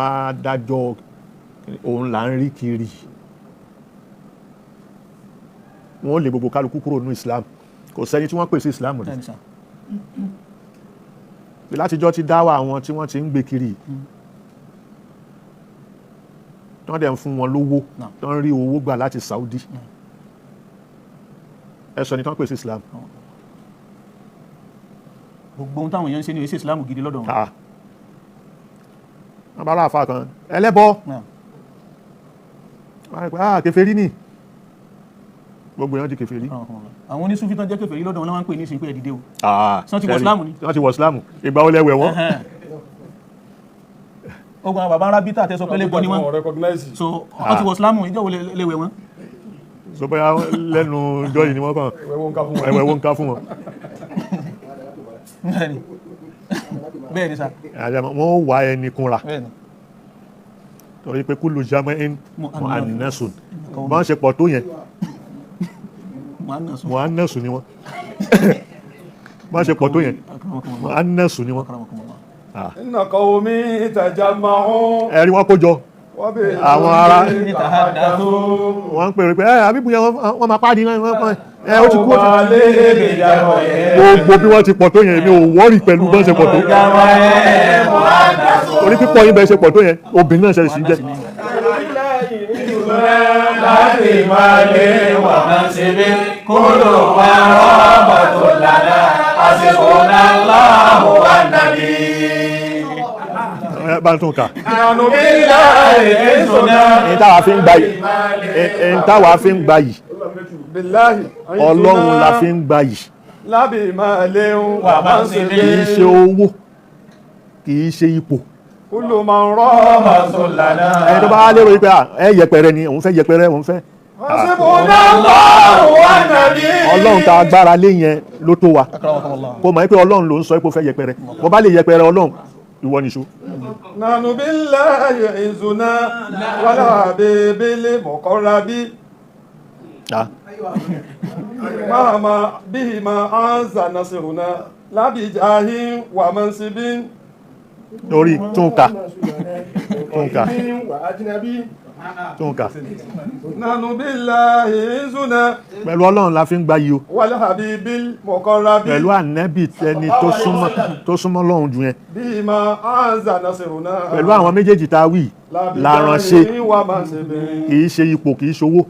wá dájọ́ òun là ń rí kiri. Wọ́n lè gbogbo kálukú kúrò nínú islam, kò sẹ́ni tí wọ́n pè sí islam rí. Bẹ́ẹ̀ni sà. Látijọ́ ti dáwà àwọn tí wọ́n ti ń gbé kiri, tí wọ́n dẹ̀ ń fún wọn lówó, Naam. tí wọ́n rí owó gbà láti Saudi, ẹ sọ ni tí wọ́n pè sí islam. Gbogbo ohun táwọn èèyàn ń ṣe ní èsì ìsìlámù gidi lọ́dọ̀ wọn. Wọ́n bá ráàfà kan ẹlẹ́bọ, wọ́n rí pé ah kèfèrí ni, gbogbo èèyàn di kèfèrí. Àwọn onísúfí tán jẹ́ kèfèrí lọ́dọ̀ wọn ló máa ń pè ní ìsìn pé ẹ dìde o. Sọ́n ti wọ Ìsìlámù ni. Wọ́n ti wọ Ìsìlámù, ìgbà wo lẹ wẹ̀ wọ́n? Ogun àwọn bàbá ńlá bítà tẹ́sọ pé lẹ́gbọ́n ni wọ́n, so wọ́n ti wọ Ìsìlámù, ìjọ wo lè wẹ̀ wọ́n? So bóyá lẹ́nu ọjọ́ yìí ni wọ́n kàn ẹ̀wẹ̀ wọ́n ń ká fún wọn. Bẹ́ẹ̀ ni sà. Wọ́n wá ẹni kúnra torí pé kúlù jama'in mu'annasun, bọ́n ṣe pọ̀ tó yẹn mu'annasun ni wọ́n, bọ́n ṣe pọ̀ tó yẹn mu'annasun ni wọ́n. Inna qawmi tajama'u. Ẹ̀rí wọn kó jọ àwọn ará wọ́n ń pèrè pé ẹ àbíbù yẹn wọ́n máa pàdé ẹ ó ti kú, ó ti gbogbo bí wọ́n ti pọ̀ tó yẹn èmi ò wọ́rì pẹ̀lú bọ́n ṣe pọ̀ tó, orí pípọ̀ yín bẹ́ẹ̀ ṣe pọ̀ tó yẹn obìnrin náà ṣe sì jẹ́. Láti máa lé wà máa ṣe bí kúrò wà rọ́bà tó lànà àsìkò náà láhùn wà nàbí. Bá ń tún kà. Ẹni táwa fi ń gba yìí, Ọlọ́run la fi ń gba yìí. Lábì máa léun wà máa ń ṣe bí. Kì í ṣe owó, kì í ṣe ipò. Kúlù máa ń rọ́ máa sọ lànà. Ẹni tó bá lérò pé ẹ yẹpẹrẹ ni òun fẹ́, yẹpẹrẹ òun fẹ́. Ọlọ́run ta agbára lé yẹn ló tó wa. Kò mọ̀ pé Ọlọ́run ló ń sọ pé ó fẹ́ yẹpẹrẹ. Bó bá lè yẹpẹrẹ Ọlọ́run, ìwọ nìṣó. Nanu billahi izuna wala bibili muqarrabi. Mahama bihima anza nasiruna labi jahin wa mansibin. Lórí túnka túnka túnka. Nanu billahi izuna. Pẹ̀lú Ọlọ́run la fi ń gba yìí o. Wal habibil muqarrabi. Pẹ̀lú ànẹ́bì ẹni tó súnmọ́ Ọlọ́run jù yẹn. Bihima anza nasiruna. Pẹ̀lú àwọn méjèèjì tá a wí la ránṣẹ́, kì í ṣe ipò, kì í ṣowó.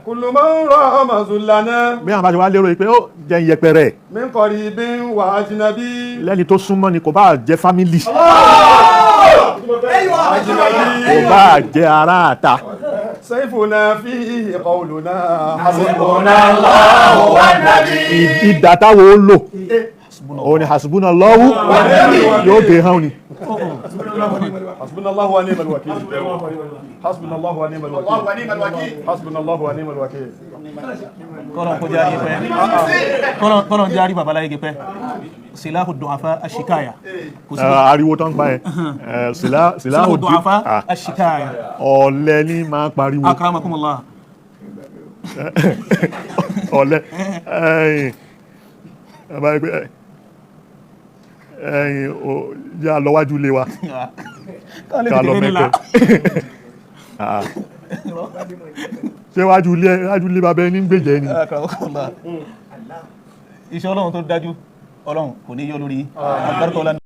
Kullu man rama zulana. Bí àwọn bá ti wá lérò pé ó jẹ́ yẹpẹrẹ. Min qaribin wa ajnabi. Lẹ́ni tó súnmọ́ ni, kò bá jẹ́ fámìlì, kò bá jẹ́ ará àta. Sayfuna fihi qawluna hasbunallahu wan nabi. Ìdá táwọn ó lò òun ni hasbunallahu yóò gé hàn ni. Hasbunallahu wa ni'mal wakil. Hasbunallahu wa ni'mal wakil. Hasbunallahu wa ni'mal wakil. Kọ́lọ̀ kó járí pẹ́. Kọ́lọ̀ járí babaláyé pẹ́. Silahu du'afa ashikaya. Ariwo tó ń pa ẹ. Silahu du'afa ashikaya. Ọ̀lẹ ní máa pariwo. Akramakumullah. Ọ̀lẹ. Ẹ̀yin o yà lọ wájú ilé wa ká lọ mẹ́kẹ́. Ṣé wájú ilé bàbá ẹni ń gbèjẹ́ ni? Iṣẹ́ Ọlọ́run tó dájú, Ọlọ́run kò ní yọ lórí.